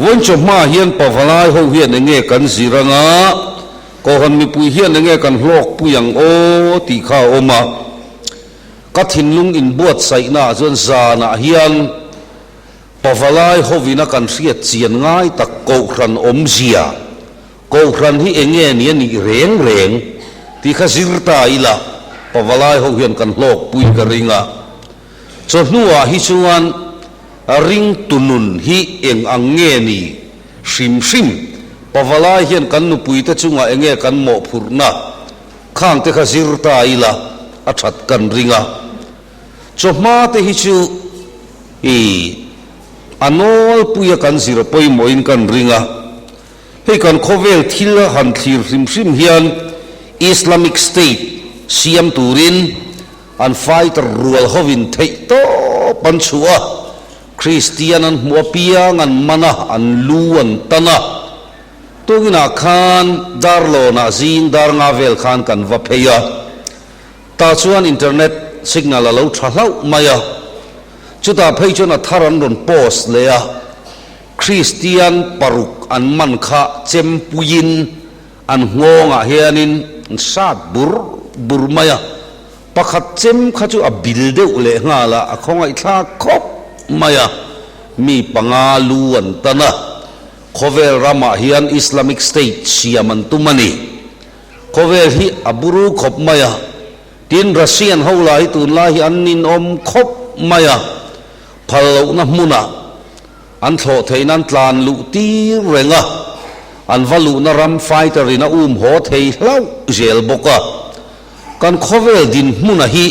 Vawiin chawhma hian pavalai ho hian enge kan zir anga, Kohhran mipui hian enge kan hlawkpui ang aw tih kha a awm a. Ka thinlung inbuatsaihnaah chuan zanah hian pavalai hovina kan hriat chian ngai tak Kohhran awmzia, Kohhran hi enge ni a nih reng reng tih kha zir ta ila pavalai ho hian kan hlawkpui ka ring a. Chawhnuah hi chuan ringtu nun hi eng ang nge ni hrim hrim? Pavalai hian kan nupuite chungah enge kan mawhphurhna? Khang te kha zir ta ila a that kan ring a. Chawhma te hi chu i a nawlpuia kan zir pawimawhin kan ring a. Hei kan khawvel thil han thlir hrim hrim hian Islamic State siam turin An fighter rual hovin theih tawp an chhuah a, Kristian an hmuh apiang an man a, an lu an tan a. Tukinah khan Darlawnah zing dar nga vel khan kan va phei a, tah chuan internet signal a lo tha hlauh mai a, chutah phei chuan a thar an rawn post leh a, Kristian paruk an man kha chempuiin An nghawngah hianin an sat bur bur mai a, pakhat chem kha chu a bil deuh leh nghal a, a khawngaihthlak khawp mai a, mi panga lu an tan a, khawvel ramah hian Islamic State siam an tum a ni. Khawvel hi a buru khawp mai a, tin Russian ho lah hi tunlai hi an ninawm khawp mai a, phal lohna hmunah An thlawh theih nan tlan luh tir reng a, an va luhna ram fighter in a um haw thei hlauh zel bawk a. Kan khawvel dinhmuna hi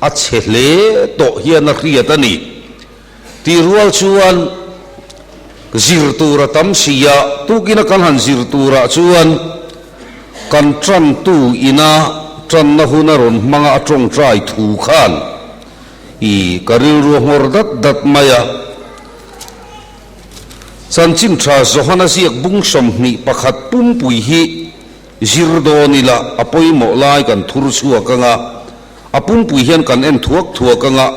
a chhe hle tawh hian a hriat a ni. Tih rual chuan zir tur a tam si a, tukina kan han zir turah chuan kan tantu ina tanna hun a rawn hmanga a tawngtai thu khan I ka rilru a nghawr dat dat mai a. Chanchin tha Johana ziak bung 21 pumpui hi zir dawn ila a pawimawh lai kan thur chhuak anga, a pumpui hian kan en thuak thuak anga,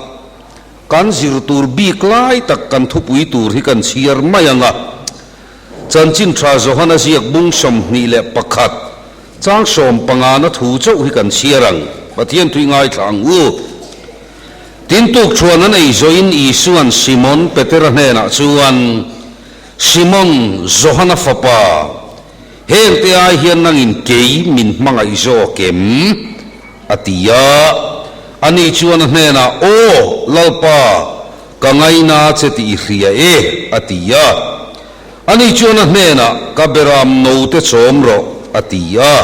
kan zir tur bik lai tak kan thupui tur hi kan chhiar mai anga. Chanchin tha Johana ziak bung 21 Chang sawm panga na thu chauh hi kan chhiar ang, Pathian tui ngaithla ang u. Tin tuk chuan an ei zawhin Isua'n Simon Petera hnenah chuan, Simon, Johana fapa, hengte ai hian nangin kei min hmangaih zawk em? a ti a. Ani chuan a hnenah, Aw, Lalpa, ka ngaina che tih i hria e, a ti a. Ani chuan a hnenah, Ka beram note chawm rawh, a ti a.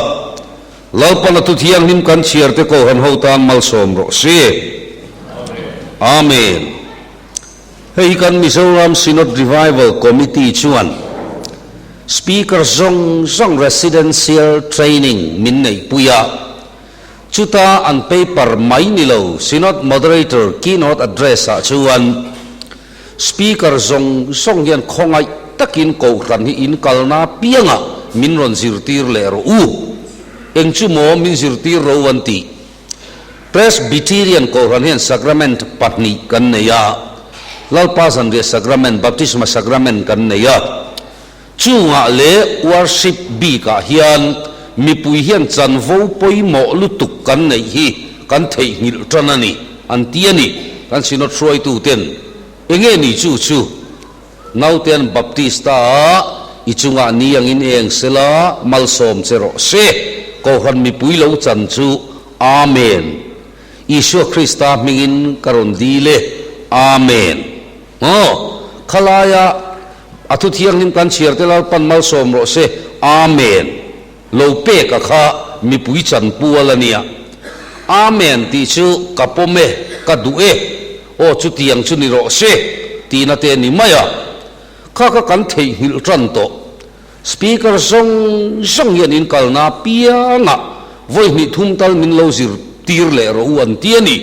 Lalpan a thu thianghlim kan chhiarte Kohhran ho tan malsawm rawh se. Amen. Hei hi kan Mizoram Synod Revival Committee chuan Speaker zawng zawng Residential Training min neihpui a. Chuta an paper mai ni lo Synod Moderator Keynote Address-ah chuan Speaker zawng zawng hian khawngaih takin Kohhran hi in kalna piangah min rawn zirtir leh rawh u. Eng chu maw min zirtir ro an tih? Presbyterian Kohhran hian Sacrament pahnih kan nei a, Lalpa Zanriah Sacrament, Baptisma Sacrament kan nei a. Chungah leh worship bikah hian mipui hian chanvo pawimawh lutuk kan neih hi kan theihnghilh tan a ni, an ti a ni. Kan Synod hruaituten enge ni chu chu Naute an Baptist a i chungah ni angin eng sela malsawm che rawh se, Kohhran mipui lo chan chu Amen. Isua Krista hmingin ka rawn dil e. Amen. Aw, khalaia a thu thianghlim kan chhiar te Lalpan malsawm rawh se. Amen. Lo pek a kha mipui chan pual a nia. Amen tih chu ka pawm e, ka duh e. Aw, chutiang chu ni rawh se tihna te a ni mai a. Kha kha kan theihnghilh tan tawh. Speaker zawng zawng hian in kalna piangah vawi hnih thum tal min lo zir tir leh rawh u an ti a ni.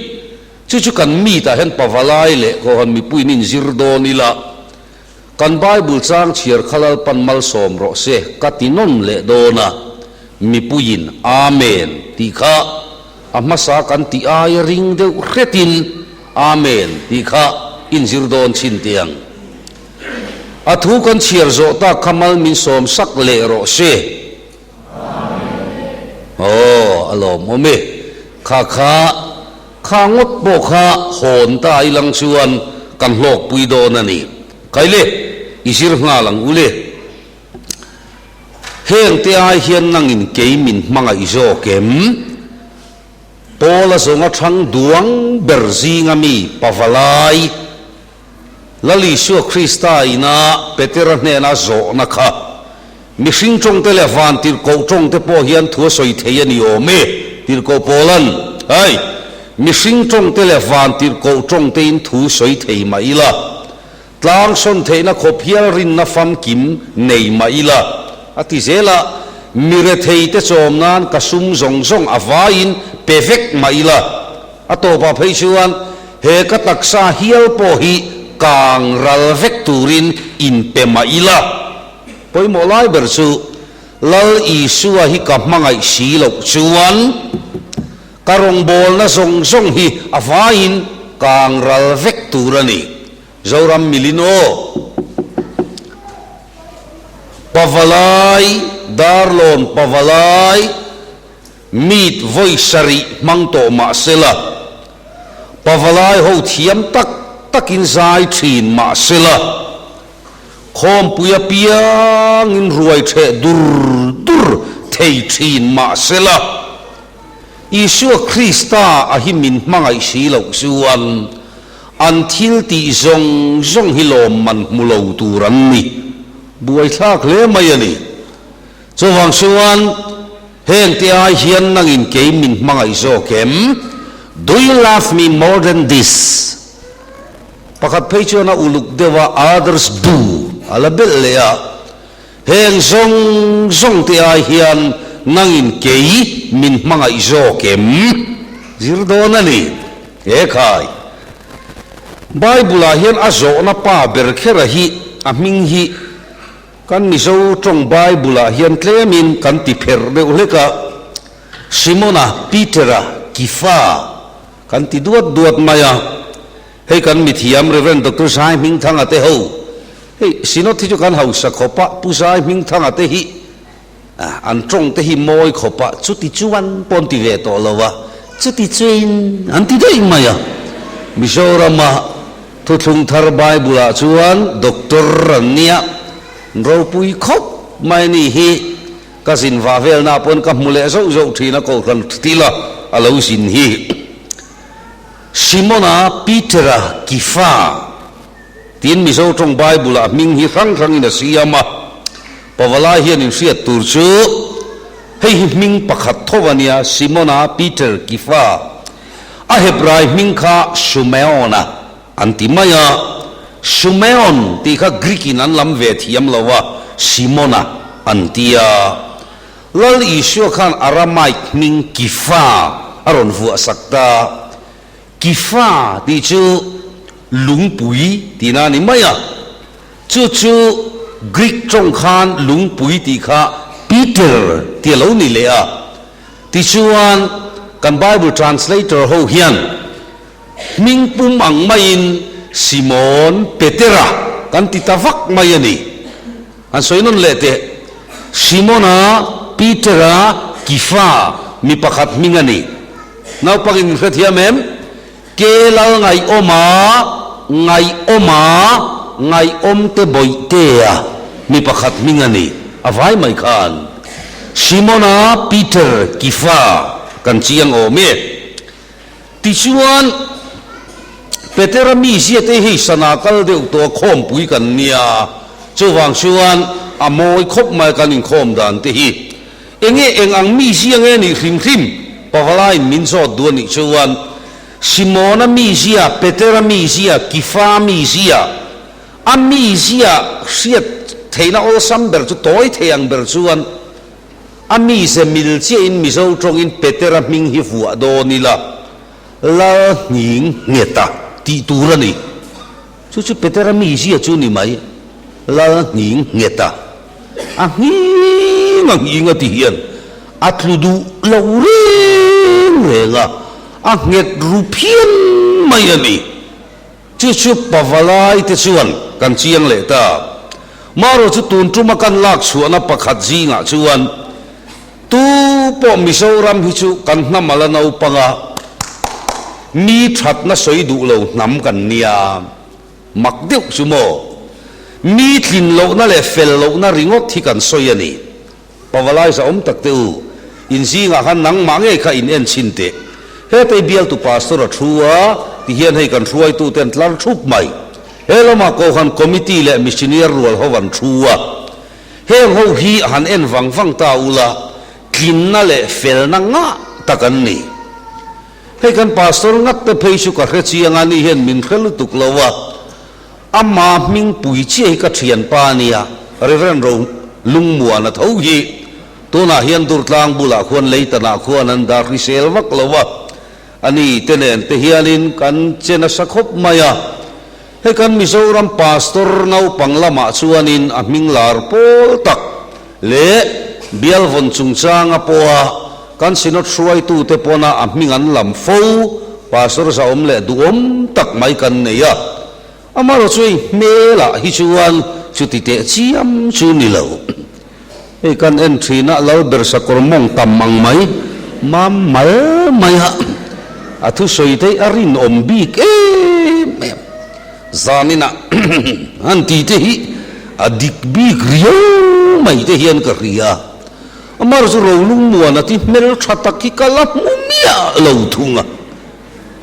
Chu chu kan meet ah hian pavalai leh Kohhran mipuiin in zir dawn ila, kan Bible chang chhiar kha Lalpan malsawm rawh se ka ti nawn leh dawn a, mipuiin Amen tih kha a hmasa kan tih aia ring deuh hretin Amen tih kha in zir dawn chhin teh ang. A thu kan chhiar zawh tak kha mal min sawm sak leh rawh se. Aw, a lawmawm e. Kha kha, kha ngawt pawh kha hawn ta ilang chuan kan hlawkpui dawn a ni. Kaile, i zir nghal ang u le. Heng te ai hian nangin kei min hmangaih zawk em? Paula zawnga thang duang ber zinga mi Pavalai, Lal Isua Krista ina Petera hnena zawhna kha mihring tawngte leh vantirhkoh tawngte pawh hian thu a sawi thei a ni awm e, Tirhkoh Paula'n, Hai, mihring tawngte leh vantirhkoh tawngtein thu sawi thei mah ila, Tlang sawn theihna khawp hial rinna famkim nei mah ila, a ti zel a, mi retheite chawm nan ka sum zawng zawng a vaiin pe vek mah ila, a tawpah phei chuan he ka taksa hial pawh hi kang ral vek turin inpe mah ila. Pawimawh lai ber chu Lal Isua hi ka hmangaih si loh chuan ka rawngbawlna zawng zawng hi a vaiin kang ral vek tur a ni. Zoram milin aw. Pavalai, Darlawn Pavalai, meet vawi sarih hmang tawh mah sela, Pavalai ho thiam tak takin zai thin mah sela, khawmpui apiangin ruai theh dur dur thei thin mah sela, Isua Krista a hi min hmangaih si loh chuan an thil tih zawng zawng hi lawmman hmu lo tur an ni. Buaithlak hle mai a ni. Chuvang chuan heng te ai hian nangin kei min hmangaih zawk em? Do you love me more than this? Pakhat phei chuan a uluk deuh a, others do a la belh leh a. Heng zawng zawng te ai hian nangin kei min hmangaih zawk em? Zir dawn a ni. He khai. Bible ah hian a zawhna pa ber khera hi a hming hi kan Mizo tawng Bible ah hian tlemin kan ti pherh deuh hlek a, Simona, Petera, Kifa kan ti duat duat mai a. Hei kan mithiam Rev. Doctor Zai Hmingthanga te ho, hei Synod hi chu kan hausa khawp a, Pu Zai Hmingthanga te hi an tawng te hi mawi khawp a, chuti chuan pawh an ti ve tawh lo a, chuti chuin an ti daih mai a. Mizorama Thuthlung Thar Bible ah chuan Doctor an nia, ropui khawp mai ni hi ka zin vah velna pawn ka hmu leh zauh zauh thin a, Kohhran Htila a lo zin hi. Simona, Petera, Kifa tiin Mizo tawng Bible-ah hming hi hrang hrangin a siam a. Pavalai hian inhriat tur chu hei hi hming pakhat tho a nia, Simona, Peter, Kifa. A Hebrai hming kha Sumeona an ti mai a. Sumeon tih kha Greek-in an lam ve thiam lo a, Simona an ti a. Lal Isua khan Aramaic hming Kifa a rawn vuah sak ta. Kifa tih chu lungpui tihna a ni mai a. Chu chu Greek tawng khan lungpui tih kha Peter tih a lo ni leh a. Tichuan kan Bible translator ho hian hming pum ang maiin Simon Petera kan ti ta vak mai a ni. An sawi nawn leh teh. Simona, Petera, Kifa mi pakhat hming a ni. Naupangin min hrethiam em? Ke lal ngaihawma, ngaihawma, ngaihawmte bawihtea mi pakhat hming a ni. A vai mai khan. Simona, Peter, Kifa kan chiang awm e. Tichuan, Petera mizia te hei sana kal deuh tawh a khawmpui kan nia, chuvang chuan a mawi khawp mai kan inkhawm dan te hi. Enge eng ang mizia nge nih hrim hrim? Pavalaiin min zawt duh a nih chuan, Simona mizia, Petera mizia, Kifa mizia, a mizia hriat theihna awlsam ber chu tawi thei ang ber chuan, A mize mil chiahin Mizo tawngin Petera hming hi vuah dawn ila, Lal Nghing Ngheta tih tur a ni. Chu chu Petera mizia chu ni mai, Lal Nghing Ngheta. A nghing a nghing a ti hian a tlu duh lo reng reng a, a nghet ru phian mai a ni. Chu chu Pavalai te chuan kan chiang leh ta. Marawh chu tun tuma kan lak chhuahna pakhat zingah chuan tu pawh Mizoram hi chu kan hnam a la naupang a, mi thatna sawi duh lo hnam kan nia. Mak deuh chu maw? Mi tlin lohna leh fel lohna ringawt hi kan sawi a ni. Pavalai zahawm tak te u, in zingah khan nangmah ngei kha in en chhin teh. Hetei bialtu pastor a thu a, tihian hei kan hruaitute an tlar thup mai. He lamah Kohhran committee leh missioner rual ho an thu a. Heng ho hi han en vang vang ta ula, tlinna leh felna ngah tak an ni. Hei kan pastor ngat te phei chu ka hre chiang a, ni hian min hre lutuk lo a. Ama hmingpui chiah hi ka thianpa a nia, Rev. Ro Lungmuana tho hi. Tunah hian Durtlang bulah khuan Leitanah khuan an dah hrisel vak lo a, a ni te nen te hianin kan che nasa khawp mai a. Hei kan Mizoram Pastor naupang lamah chuanin a hming lar pawl tak leh bial vawn chungchanga pawha kan Synod hruaitute pawna a hming an lam fo Pastor zahawm leh duhawm tak mai kan nei a. Amaherawh chu hei hmelah hi chuan chuti teh chiam chu ni lo. Hei kan en thin a, Lalber sakawr mawng tam ang mai, mam mal mai a, a thusawi te hi a rinawm bik em em. Zaninah han ti te hi a dik bik riau mai te hian ka hria. Amaherawh chu Rolungmuana ti hmeltha tak hi ka la hmu miah lo thung a.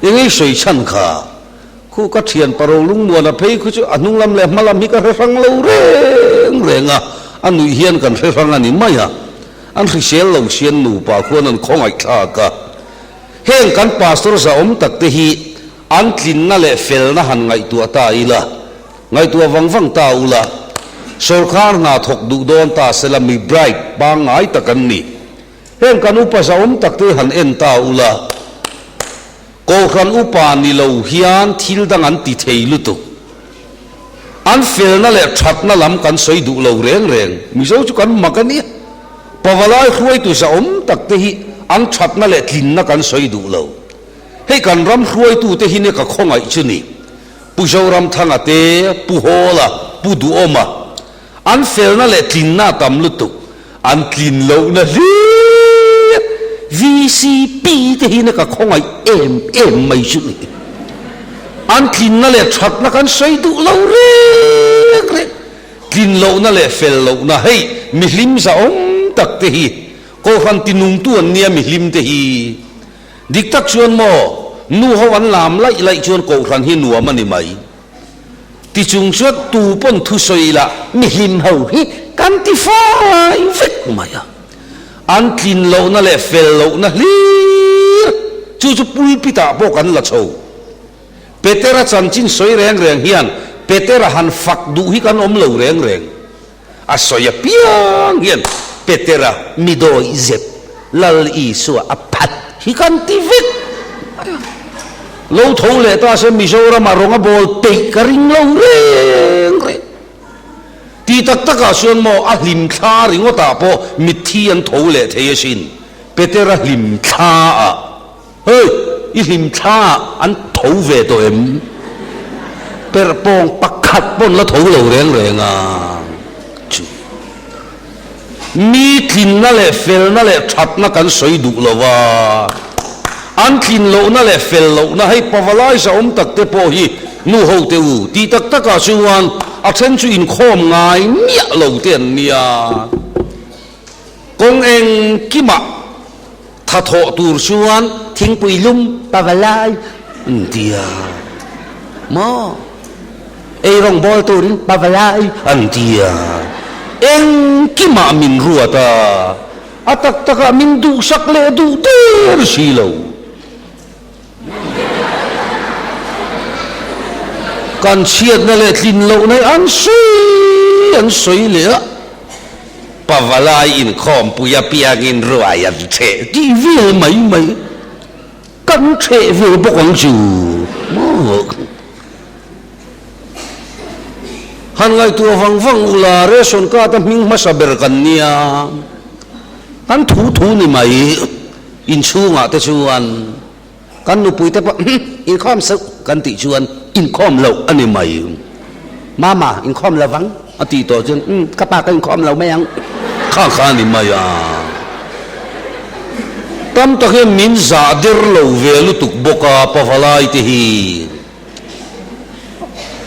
Engei sawi chhan kha? Khu ka thian pa Rolungmuana phei khu chu a hnung lam leh hma lam hi ka hre hrang lo reng reng a, a nuih hian kan hre hrang a ni mai a. An hrisel lo sian nupa khuan an khawngaih thlak a. Heng kan pastor zahawm tak te hi an tlinna leh felna han ngaihtuah ta ila, ngaihtuah vang vang ta ula, sawrkar hna thawk duh dawn ta sela mi bright pangngai tak an ni. Heng kan upa zahawm tak te han en ta ula, Kohhran upa ni lo hian thil dang an ti thei lutuk. An felna leh thatna lam kan sawi duh lo reng reng. Mizo chu kan mak a nia. Pavalai hruaitu zahawm tak te hi an thatna leh tlinna kan sawi duh lo. Hei kan ram hruaitu te hi nia ka khawngaih chu ni. Pu Zoramthanga te, Pu Hawla, Pu Duhawma. An felna leh tlinna a tam lutuk, an tlin lohna hlir VCP te hi na ka khawngaih em em mai chu ni. An tlinna leh thatna kan sawi duh lo reng reng. Tlin lohna leh fel lohna hei mihlim zahawm tak te hi Kohhran tinungtu an nia mihlim te hi. Dik tak chuan maw nu ho an lam laih laih chuan Kohhran hi nuam a ni mai. Tichung chuan tu pawn thusawi ila mihlim ho hi kan ti fai vek mai a. An tlin lohna leh fel lohna hlir chu chu pulpit ah pawh kan la chho. Petera chanchin sawi reng reng hian Petera han fak duh hi kan awm lo reng reng. A sawi apiang hian Petera mi dawi zep Lal Isua a phat hi kan ti vek mai a. Lo tho leh ta se Mizoram ah rawng a bawl peih ka ring lo reng reng. Ti tak tak ah chuan maw a hlim thla ringawt ah pawh mitthi an tho leh thei asin. Petera hlim thla ah. Hei, i hlim thla ah an tho ve tawh em? Perhpawng pakhat pawn la tho lo reng reng a chu. Mi tlinna leh felna leh thatna kan sawi duh lo a, an tlin lohna leh fel lohna hei pavalai zahawm tak te pawh hi nu ho te u tih tak takah chuan a then chu inkhawm ngai miah lo te an nia. Kawng engkimah Tha thawh tur chuan thingpui lum pavalai an ti a maw? Ei rawng bawl turin pavalai an ti a. Engkimah min ruat a, a tak takah min duhsak leh duh der si lo. Kan chhiatna leh tlin lohna hi an sawi an sawi leh a, Pavalai inkhawmpui apiangin ruai an cheh tih vel mai mai kan cheh ve bawk ang chu maw? Han ngaihtuah vang vang ula ration card a hming hmasa ber kan nia, kan thu thu ni mai. Inchhungah te chuan kan nupui te pawh inkhawm suh kan tih chuan inkhawm loh a ni mai. Mama, inkhawm lo vang. A tih tawh chuan, Umm, ka pa ka inkhawm lo mai ang. Kha kha a ni mai a. Tam tak hian min zah der lo ve lutuk bawk a, pavalai te hi.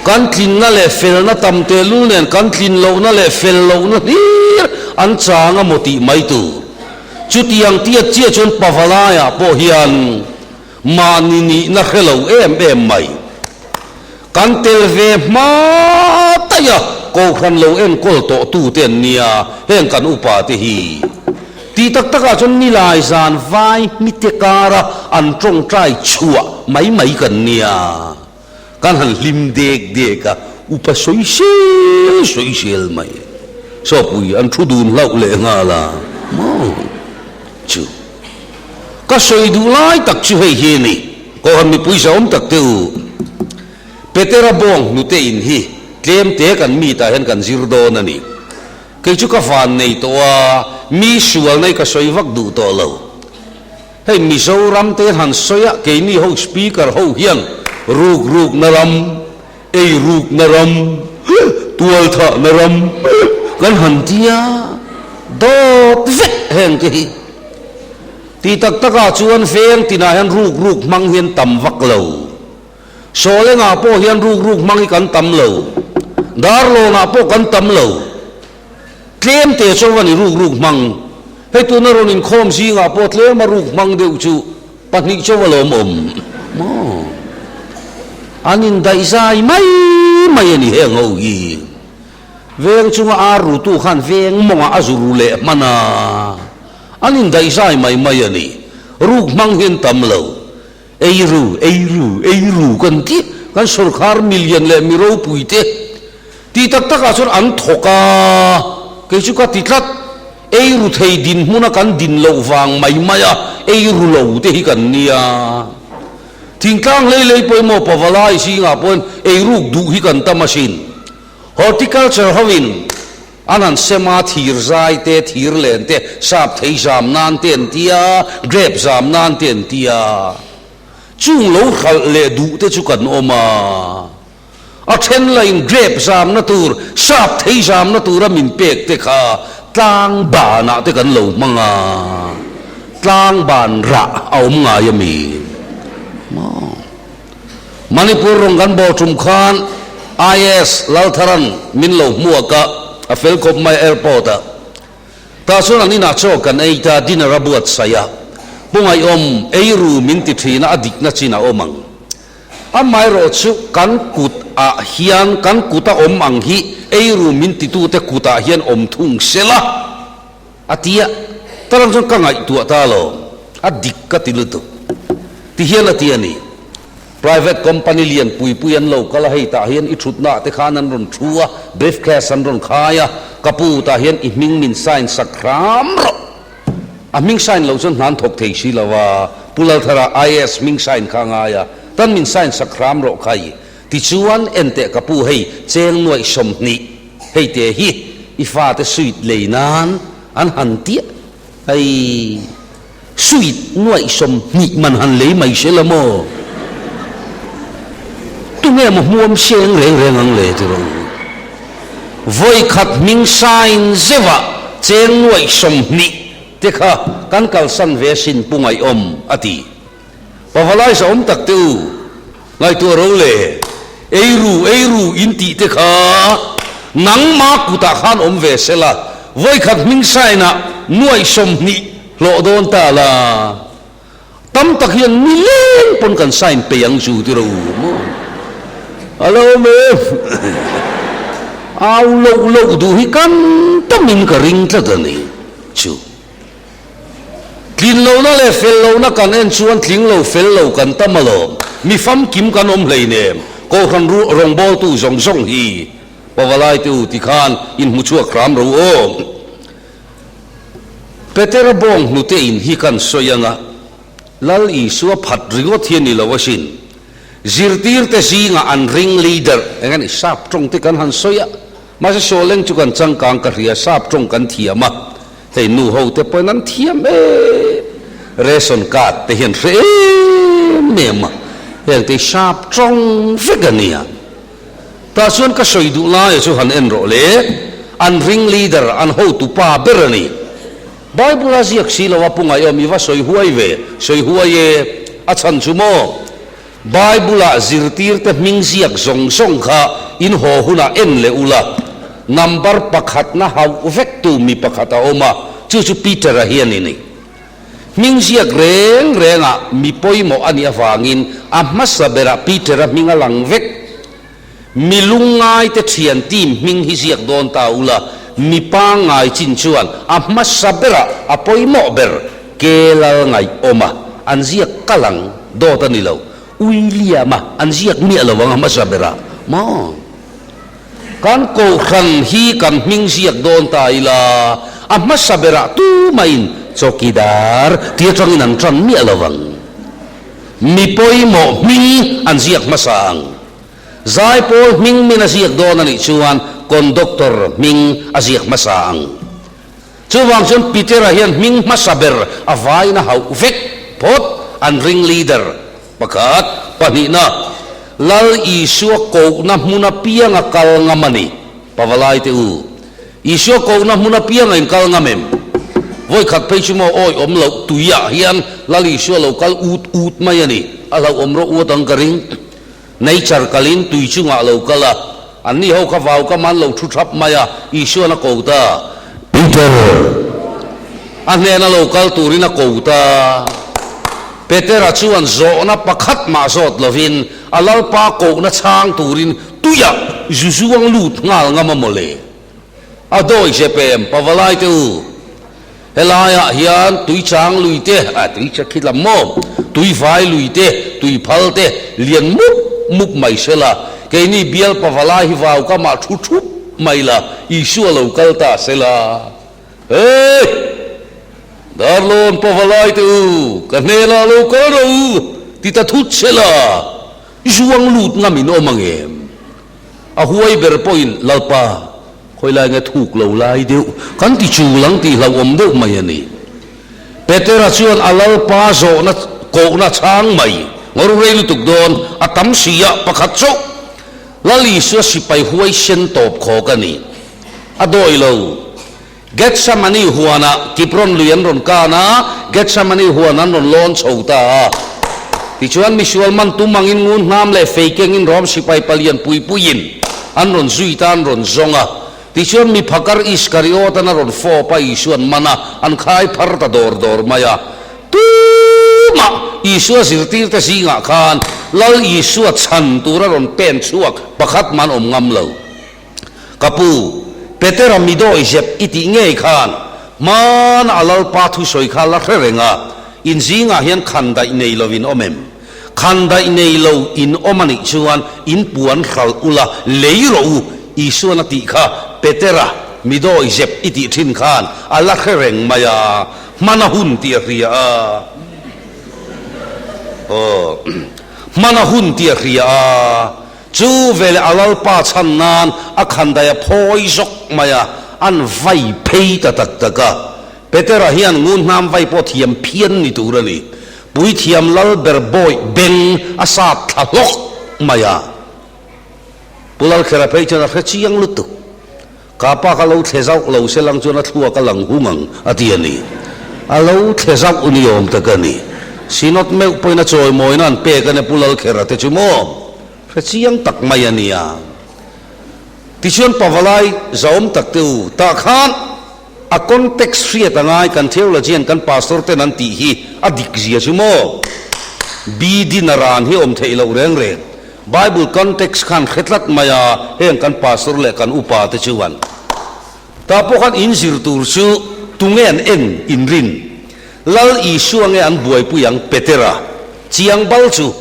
Kan tlinna leh felna tam tehlul nen kan tlin lohna leh fel lohna hlir an chang a maw tih mai tur. Chutiang tiat chiah chuan pavalaiah pawh hian mahni nihna hre lo em em mai. Kan tel ve hma daih a, Kohhran lo enkawl tawh tute an nia, heng kan upa te hi. Tih tak takah chuan nilai zan vai hmite kara an tawngtai chhuah mai mai kan nia. Kan han hlim dek dek a, upa sawi sel sawi sel mai. Sawpui an thu dun hlauh leh nghal a, maw chu. Ka sawi duh lai tak chu hei hi a ni, Kohhran mipui zahawm tak te u. Petera bawng hnute in hi tlem te kan mitah hian kan zir dawn a ni. Kei chu ka van nei tawh a, mi sual nei ka sawi vak duh tawh lo. Hei Mizoram te han sawi a, keini ho speaker ho hian ruk ruk na ram, ei ruk na ram, tual thah na ram kan han tia dawt vek heng te hi. Ti tak tak ah chuan veng tinah hian ruk ruk hmang hian tam vak lo. Sawlengah pawh hian ruk ruk hmang hi kan tam lo. Darlawnah pawh kan tam lo. Tlem te chu a ni ruk ruk hmang. Hei tuna rawn inkhawm zingah pawh tlema ruk hmang deuh chu pahnih chauh a lawm awm maw? An indaihzai mai mai a ni heng ho hi. Veng chunga ar rutu khan veng mawngah a zu ru leh hman a. An indaihzai mai mai a ni. Ruk hmang hi an tam lo. Ei ru, ei ru, ei ru kan ti, kan sorkar milian leh mi ropui te ti tak takah chuan an thawk a, kei chu ka ti tlat, ei ru thei dinhmuna kan din loh vang mai mai a, ei ru lo te hi kan nia. Thingtlang hlei lei pawimawh pavalai zingah pawhin ei ruk duh hi kan tam asin. Horticulture hoin An han sem a, thir zai te, thir len te, sap thei zam nan te an ti a, grape zam nan te an ti a. Chung lo hralh leh duh te chu kan awm a. A then lahin grape zamna tur, sap thei zamna tura min pek te kha tlang banah te kan lo hmang a. Tlang ban rah a awm ngai a mi? Maw? Manipur rawng kan bawh tum khan IAS Laltharan min lo hmuak a, a fel khawp mai airport ah. Tah chuan an inah chaw kan ei ta, dinner a buatsaih a, Pu Ngaihawm ei ru min ti thin a, a dikna chin a awm ang. Amaherawh chu kan kut ah hian, kan kut a awm ang hi ei ru min titute kut ah hian awm thung sela a ti a, tarang chuan ka ngaihtuah ta lo, a dik ka ti lutuk. Ti hian a ti a ni. Private company lian pui pui an lo kal a, hei tah hian i thutna ah te khan an rawn thu a, briefcase an rawn khai a, ka pu tah hian i hming min sign sak hram rawh. A hming sign loh chuan hna an thawk thei si lo a, Pu Lalthara IAS hming sign kha a ngai a, tan min sign sak hram rawh khai. Tichuan, enteh ka pu hei cheng nuaih 20 hei te hi i fate suit lei nan an han tiah hei suit nuaih 20 man han lei mai se la maw? Tunge maw hmuam seng reng reng ang le ti rawh u. Vawi khat hming sign zeuhah cheng nuaih 20 te kha kan kalsan ve sin pu ngaihawm a ti. Pavalai zahawm tak te u, ngaihtuah ro le, ei ru, ei ru in tih te kha nangma kutah khan awm ve se la, vawikhat hming sign-ah nuaih 20 hlawh dawn ta la, tam tak hian nileng pawn kan sign pei ang chu ti ro u maw? A lo awm em? Au loh loh duh hi kan tamin ka ring tlat a ni chu. Tlin lohna leh fel lohna kan en chuan tling lo fel lo kan tam alawm. Mi famkim kan awm hleinem. Kohhran rawngbawltu zawng zawng hi Pavalai te u tikhan inhmu chhuak hram ro aw. Petera bawng hnute in hi kan sawi anga Lal Isua phat ringawt hi a ni lo asin. Zirtirte zingah an ring leader eng a ni sap tawng te kan han sawi a mahse Sawleng chu kan changkang ka hria sap tawng kan thiam a. Hei nu ho te pawhin an thiam em, ration card te hian hre em em a, heng te hi sap tawng vek a nia. Tah chuan ka sawi duh laia chu han en rawh le, an ring leader, an hotu pa ber a ni. Bible a ziak si lo a pu ngaihawm i va sawi huai ve, sawi huai e, a chhan chu maw? Bible ah zirtirte hming ziak zawng zawng kha in haw hunah en leh ula, number pakhatna hauh vektu mi pakhat a awm a, chu chu Peter-a hi a ni ni. Hming ziak reng rengah mi pawimawh a nih avangin a hmasa berah Peter-a hming a lang vek. Mi lungngaite thian team hming hi ziak dawn ta ula, mi pangngai chin chuan a hmasa berah a pawimawh ber ke lal ngaih awm a, an ziak kal ang, dawt a ni lo. William-a an ziak miah lo ang a hmasa berah maw? Kan kohhran hi kan hming ziak dawn ta ila, a hmasa berah tumahin chawkidar ti atangin an tan miah lo ang. Mi pawimawh hming an ziak hmasa ang. Zaipawl hming min a ziak dawn a nih chuan conductor hming a ziak hmasa ang. Chuvang chuan Petera hian hming hmasa ber a vaina hauh vek phawt an ring leader pakhat, pahnihna, Lal Isua kohna hmun apianga kal ngam a ni. Pavalai te u, Isua kohna hmun apianga in kal ngam em? Vawi khat phei chu maw awi awm loh tuiah hian Lal Isua lo kal ut ut mai a ni. A hlauhawm rawh uat ang ka ring. Nature kalin tui chungah lo kal a, anni ho kha vau kam an lo thu thap mai a, Isuan a ko ta. Peter! A hnena lo kal turin a ko ta. Petera chuan zawhna pakhat mah zawt lovin a Lalpa kohna chhang turin tuiah zu zuang lut nghal ngam a mawle. A dawi che pem pavalai te u. Helaiah hian tui chang lui te, a tui che khi lam maw, tui vai lui te, tui phal te lian mup mup mai se la, keini bial pavalai hi vau kamah thu thup mai la, Isua lo kal ta se la. Hey! Darlawn pavalai te u, ka hnenah lo kal rawh u, ti ta thut se la, zuang lut ngam in awm ang em? A huai ber pawhin, Lalpa, khawilai nge thuk lo lai deuh kan ti chul ang tih hlauhawm deuh mai a ni. Petera chuan a Lalpa zawhna kohna chhang mai, ngawr rei lutuk dawn, a tam si a, pakhat chauh Lal Isua sipai huai sen tawp khawk a ni. A dawi lo. Gethsemane huanah Kipron lui an rawn kan a, Gethsemane huan an rawn lawn chho ta a. Tichuan misual man tum angin ngun hnam leh fei kengin Rom sipai palian pui puiin an rawn zui ta, an rawn zawng a. Tichuan mi phakar Iskariot-an a rawn fawp a, Isua'n man a, an khai phar ta dawr dawr mai a. Tumah Isua zirtirte zingah khan Lal Isua chhan tura rawn pen chhuak pakhat man awm ngam lo. Ka pu, Petera mi dawi zep i tih ngei khan hmana a Lalpa thusawi kha la hre reng a, in zingah hian khandaih nei lo in awm em? Khandaih nei lo in awm a nih chuan in puan hralh ula lei rawh u, Isuan a tih kha Petera mi dawi zep i tih thin khan a la hre reng mai a, hmana hun tih a hria a. Aw, hmana hun tih a hria a. Chu veleh a Lalpa chhan nan a khandai a phawi zawk mai a, an vai phei ta tak tak a. Petera hian ngun hnam vai pawh thiam phian ni tur a ni. Puithiam lal ber bawih beng a sat thla hlawk mai a. Pu Lalkhera phei chuan a hre chiang lutuk. Ka pa ka lo thle zauh lo se lang chuan a thluak a lang hung ang a ti a ni. A lo thle zauh ni awm tak a ni. Synod meuh pawhin a chawimawina an pek a nia Pu Lalkhera te chu maw? Hre chiang tak mai a nia. Tichuan Pavalai zahawm tak te u, tah khan a context hriat a ngai kan theologian kan pastor ten an tih hi a dik zia chu maw? BD naran hi awm theih loh reng reng. Bible context khan hre tlat mai a, heng kan pastor leh kan upa te chuan tah pawh khan in zir tur chu tunge an en in rin? Lal Isua nge an buaipui ang Petera chiang bal chu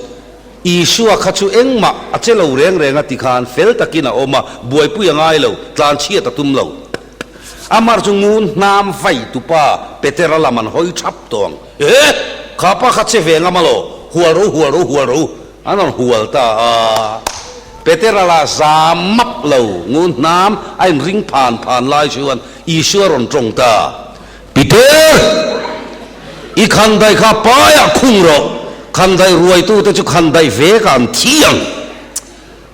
Isua kha chu engmah a che lo reng reng a ti khan fel takin a awm a, buaipui a ngai lo, tlan chhiat a tum lo. Amar chu ngun hnam vai tupa Petera lam an hawi thap tawh ang. Eh! Kha pa kha che ve ngam alaw? Hual ro, hual ro, hual ro. An rawn hual ta a. Petera lah zam map lo, ngun hnam a inring phan phan lai chuan Isua rawn tawng ta. Peter! I khandaih kha paiah khung rawh, khandaih ruaitute chu khandaih vekah an thi ang.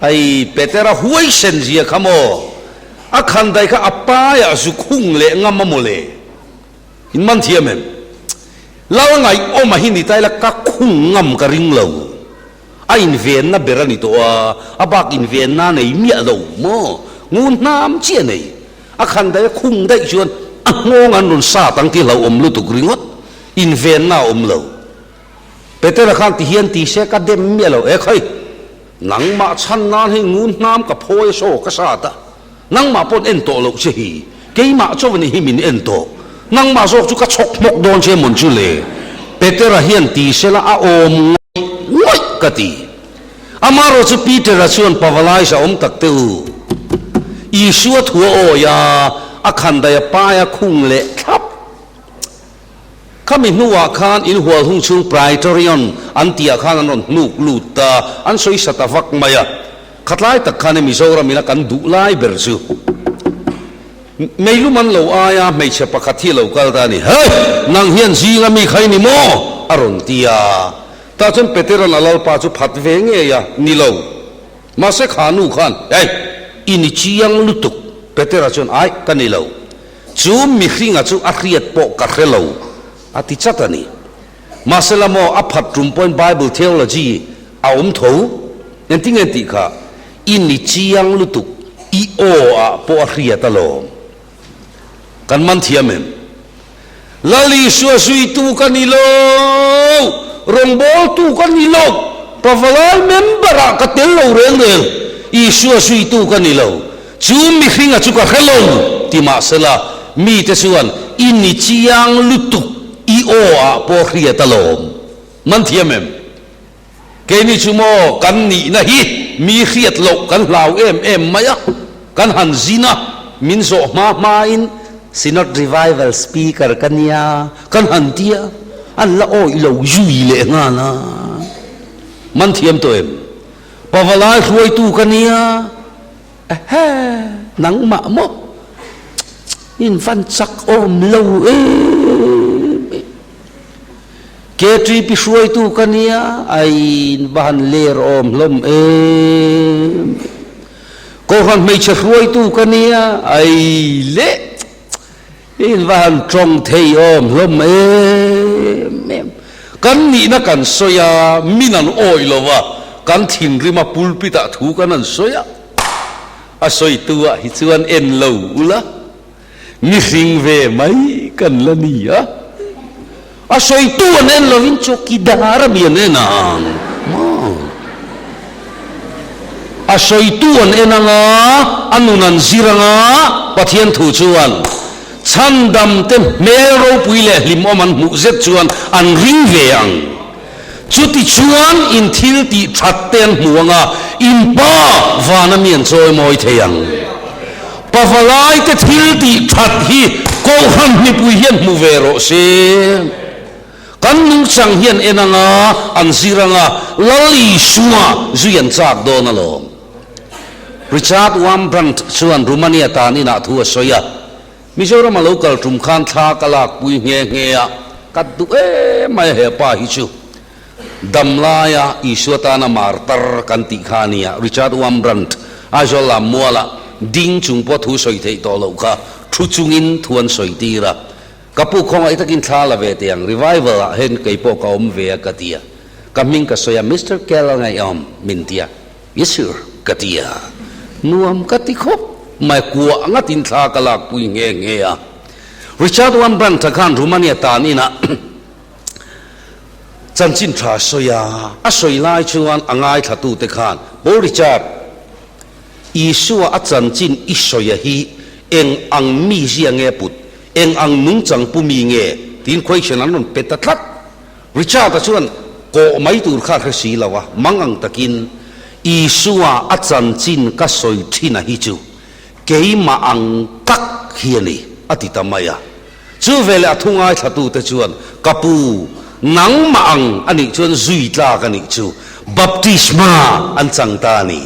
Ai, Petera huaisen zia kha maw? A khandai kha a paiah zu khung leh ngam a maw le? In man thiam em? Lal ngaihawm a hi ni ta ila ka khung ngam ka ring lo. A invenna ber a ni tawh a, a bak invenna a nei miah lo maw? Ngun hnam chiah a nei. A khandai a khung daih chuan a nghawng an rawn sat ang tih hlauhawm lutuk ringawt. Invenna a awm lo. Petera khan ti hian ti se ka dem miah lo. E khawi! Nangmah chhan nan hei ngun hnam ka phawi a saw ka sat a, nangmah paw'n en tawh loh che hi, keimah chaw ni hi min en tawh, nangmah zawk chu ka chhawk hmawk dawn che mawn chu le? Petera hian ti sela a awm ngawih ngawih ka ti. Amaherawh chu Petera chuan Pavalais a awm tak teh u. Isua thu a awi a, a khandai a pai a khung leh thlap. Khami hnuah khan inhual hung chhung Praetorian an tihah khan an rawn hnuk lut ta, an sawi sa ta vak mai a. Khatlai tak khan Mizoram ina kan duh lai ber chu meilum an lo aia hmeichhe pakhat hi a lo kal ta a ni. Hei! Nang hian zinga mi kha i ni maw? a rawn ti a. Tah chuan Petera'n a lalpa chu phat ve ngei a, Ni lo. Mahse kha nu khan, Hei! I ni chiang lutuk. Petera chuan, Aih, ka ni lo. Chu mihringa chu a hriat pawh ka hre lo, a ti chat a ni. Mahse la maw, a phat tum pawhin Bible theology a awm tho. Engtin nge tih kha? I ni chiang lutuk, i aw ah pawh a hriat alawm. Kan man thiam em? Lal Isua zuitu ka ni lo, rawngbawltu ka ni lo, pavalai member ah ka tel lo reng reng, Isua zuitu ka ni lo, chu mihringa chu ka hre lo ti mahsela mite chuan i ni chiang lutuk i aw ah pawh hriat alawm. Man thiam em? Keini chu maw kan nihna hi mi hriat loh kan hlau em em mai a, kan han zin a, min zawh hma hmain Synod Revival Speaker ka nia kan han ti a, an la awih lo zui leh nghal a. Man thiam tawh em? Pavalai hruaitu ka nia, ehe, nangmah maw? In van chak awm lo em em. KTP hruaitu ka nia, aiin va han ler awm hlawm em. Kohhran hmeichhe hruaitu ka nia, ai leh in va han tawng thei awm hlawm em em. Kan nihna kan sawi a, min an awih lo va, kan thinrim a pulpit ah thu kan han sawi a, a sawitu ah hi chuan en lo ula. Mihring ve mai kan la ni a, a sawitu an en lovin chawkidar a mi an en ang maw? A sawitu an en ang a, a nun an zir ang a, Pathian thu chuan chhandamte hmel ropui leh hlimawm an hmuh zet chuan an ring ve ang. Chutichuan in thil tih that te an hmu ang a, in Pa vana mi an chawimawi thei ang. Pavalai te thil tih that hi Kohhran mipui hian hmu ve rawh se. Kan nungchang hian en ang a, an zir ang a, Lal Isua zui an chak dawn alawm. Richard Wurmbrand chuan Romania tan inah thu a sawi a. Mizoram a lo kal tum khan thla ka lakpui nghe nghe a, ka duh em mai a he pa hi chu. Dam laia Isua tana martar kan tih kha a nia, Richard Wurmbrand, Aizawl lam muala ding chung pawh thu sawi theih tawh loh kha thu chungin thu an sawi tir a. Ka pu khawngaih takin thla la ve teh ang, revival ah hian kei pawh ka awm ve a ka ti a. Ka hming ka sawi a, Mister Kel Ngaihawm min ti a. Yes sir, ka ti a. Nuam ka ti khawp mai, kuah ngatin thla ka lakpui nghe nghe a. Richard Wurmbrand-a khan Romania tan inah chanchin tha a sawi a, a sawi lai chuan a ngaithlatute khan, Paul Richard, Isua a chanchin i sawia hi eng ang mizia nge put, eng ang nungchang pu mi nge? tiin question an rawn pe ta tlat. Richard-a chuan kawh mai tur kha a hre si lo a, mang ang takin Isua a chanchin ka sawi thin a hi chu keimah ang tak hi a ni, a ti ta mai a. Chu veleh a thu ngaithlatute chuan, Ka pu, nangmah ang a nih chuan zui tlak a nih chu, baptisma an chang ta a ni.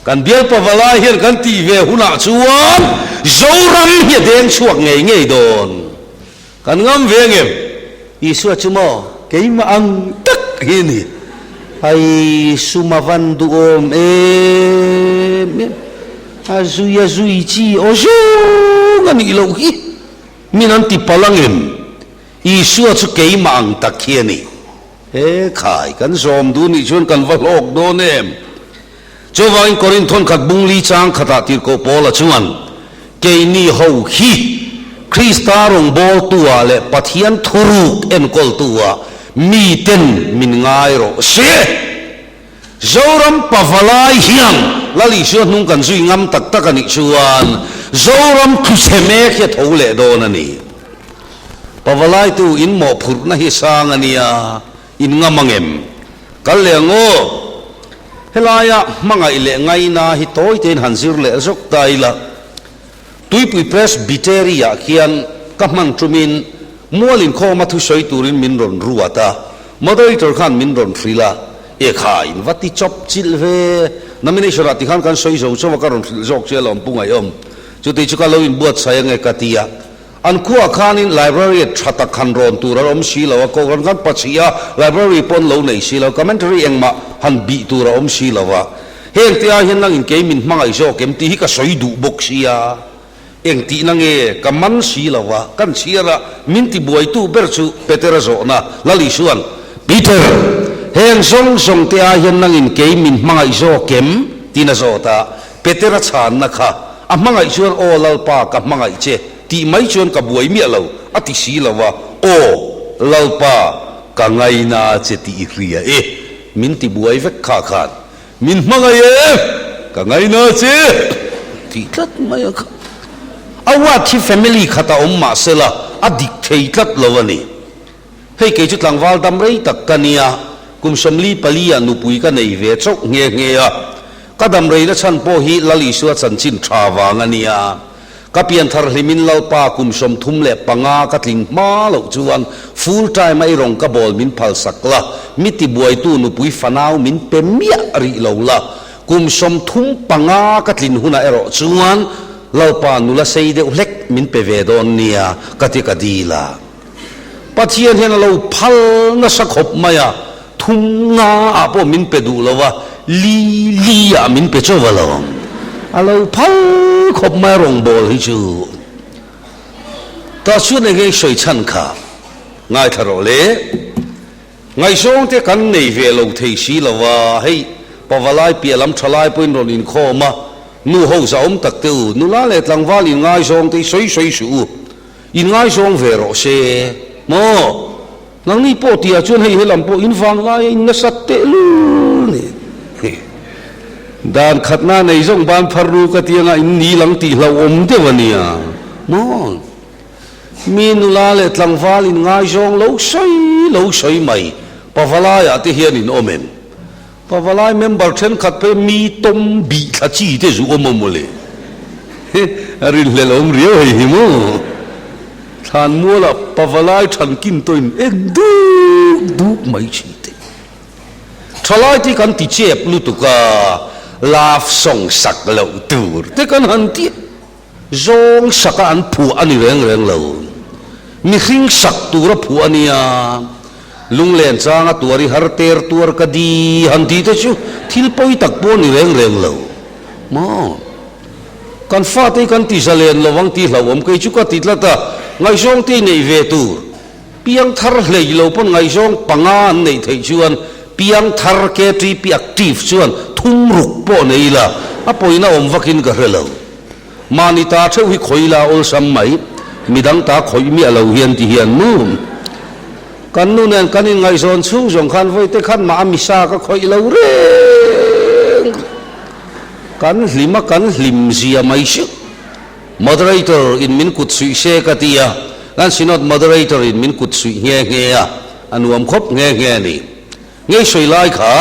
Kan bialpa valai hian kan tih ve hunah chuan Zoram hi a deng chhuak ngei ngei dawn. Kan ngam ve ngem? Isua chu maw keimah ang tak hi a ni. Ai sum a van duhawm em em, a zui a zui chi aw zawng a nih loh hi, min an ti palh ang em? Isua chu keimah ang tak hi a ni. He khai, kan zawm duh nih chuan kan va hlawk dawn em? Chuvangin Korinth thawnkhat bungli chang khatah tirhkoh Paula chuan, Keini ho hi Krista rawngbawltu-ah leh Pathian thuruk enkawltu-ah miten min ngai rawh se. Zoram pavalai hian Lal Isua hnung kan zui ngam tak tak a nih chuan Zoram thuchhe mek hi a tho leh dawn a ni. Pavalaitu in mawhphurhna hi sang a nia, in ngam ang em? Kal leh ang aw. Helaia hmangaih leh ngaina hi tawi tein han zir leh zawk ta ila. Tuipui Presbytery-ah khian ka hman tumin mual inkhawma thusawi turin min rawn ruat a, moderator khan min rawn hrilh a, Ekha, in va ti chawp chilh ve, nomination-ah tikhan kan sawi zo chauh a, ka rawn hrilh zawk che alawm Pu Ngaihawm, chuti chu ka lo inbuatsaih ange ka ti a. An khuaah khanin library tha tak han rawn tur an awm si lo a, kohhran khan pachhia library pawh an lo nei si lo, commentary engmah han bih tur a awm si lo a. Heng te ah hian nang in kei min hmangaih zawk em tih hi ka sawi duh bawk sia, eng tihna nge ka man si lo a, kan chhiar a, min ti buaitu ber chu Petera zawhna, Lal Isuan, Peter, heng zawng zawng te ah hian nang in kei min hmangaih zawk em? tiin a zawt a, Petera chhanna kha a hmangaih chuan aw Lalpa ka hmangaih che tih mai chuan ka buai miah lo a ti si lo a, aw Lalpa ka ngaina che tih i hria e, min ti buai vek kha khan min hmangaih e, ka ngaina che tih tlat mai a kha. A word hi family khat a awm mahsela a dik thei tlat lo a ni. Hei kei chu tlangval dam rei tak ka nia, kum 44 ah nupui ka nei ve chauh nghe nghe a. Ka dam reina chhan pawh hi Lal Isua chanchin tha vang a nia. Ka pianthar hlimin Lalpa kum 35 ka tling hma loh chuan full time a i rawng ka bawl min phalsak la, mi tibuaitu nupui fanau min pe miah rih lo la. Kum 35 ka tlin hunah erawh chuan Lalpa nula sei deuh hlek min pe ve dawn nia ka ti ka dil a. Pathian hian a lo phal nasa khawp mai a, thum nga ah pawh min pe duh lo a, li li ah min pe chauh a lo. A lo phal khawp mai a rawngbâwl hi chu. Tah chuan eng nge i sawi chhan kha? Ngaithla rawh le. Ngaihzawng te kan nei ve lo thei si lo a, hei pavalai piah lam tha lai pawhin rawn inkhawm a, nu ho zahawm tak te u, nula leh tlangval inngaizawng te hi sawi sawi suh u. In ngaizawng ve rawh se maw? Nangni pawh tihah chuan hei helam pawh in vang laia in nasat teh lul ni. Dan khatna nei zawng ban phar ru ka ti anga in ni lang tih hlauhawm deuh a nia maw? Mi nula leh tlangval in ngaizawng lo sawi lo sawi mai pavalaiah te hian in awm em? Pavalai member thenkhat phei mi tawm bih thla chi te zu awm a mawle. A rinhlelh awm riau hei hi maw. Thlanmualah pavalai thankin tawhin en duk duk mai chi te. Thalai te kan ti chep lutuk a, love song sak loh tur te kan han ti a. Zawng saka an phuah a ni reng reng lo. Mihring sak tura phuah a nia. Lunglen changa tuar i har ter tuar ka di han tih te chu thil pawi tak pawh a ni reng reng lo. Maw? Kan fate hi kan ti zalen lo ang tih hlauhawm kei chu ka ti tlat a, ngaihzawng te i neih ve tur. Piang thar hlei lo pawn ngaihzawng panga an neih theih chuan piang thar KTP active chuan thum ruk pawh nei ila a pawina awm vakin ka hre lo. Mahni ta theuh hi khawi ila awlsam mai, midang ta khawih miah lo hian ti hian nu kan nu nen kan inngaihzawn chhung zawng khan vawi te khan mah a misa ka khawih lo reng kan hlim a kan hlim zia mai si. Moderator in min kut suih se ka ti a, kan Synod Moderator in min kut suih nghe nghe a, a nuam khawp nghe nghe a ni. Ngei sawi lai kha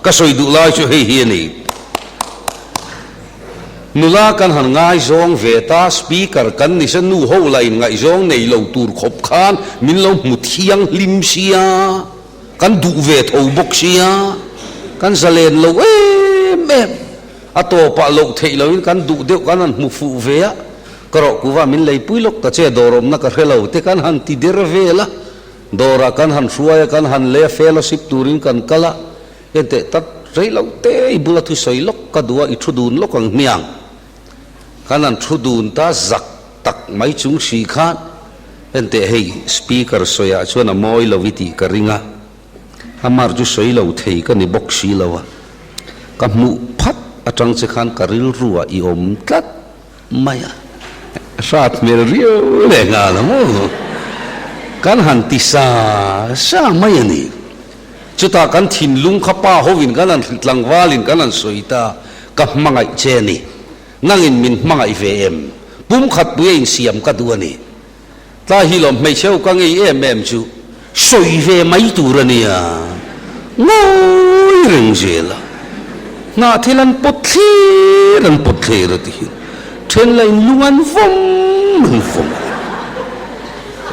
ka sawi duh lai chu hei hi a ni. Nula kan han ngaizawng ve ta, Speaker kan ni se nu ho lah in ngaihzawng nei lo tur khawp khan min lo hmu thianghlim sia. Kan duh ve tho bawk sia, kan zalen lo em em. A tawpah loh theih loin kan duh deuh kan han hmu fuh ve a, ka rawh kuva min leipui lawk ta che dawr awmna ka hre lo te kan han ti der vel a, dawrah kan han hruai a, kan han lei a, fellowship turin kan kal a. Enteh tat rei lo te i bula thusawi lawk ka duh a, i thu dun lawk ang hmiang. Kan han thu dun ta zak tak mai chung si khan enteh hei speaker sawiah chuan a mawi lo i tih ka ring a, amar chu sawi lo thei ka ni bawk si lo a, ka hmuh phat atang che khan ka rilruah i awm tlat mai a, hrat hmel riau leh nghal a maw? Kan han ti sa sa mai a ni. Chutah kan thinlung kha pa hovin kan han tlangvalin kan han sawi ta, ka hmangaih che a ni. Nangin min hmangaih ve em? Pumkhat pui a insiam ka duh a ni. Tlai hi lawm hmeichhe ho ka ngei em em chu sawi ve mai tur a nia, ngawi reng zel a, hnah thil an pawt thlir an pawt thlir a ti hi then la in lung an vawm an vawm a,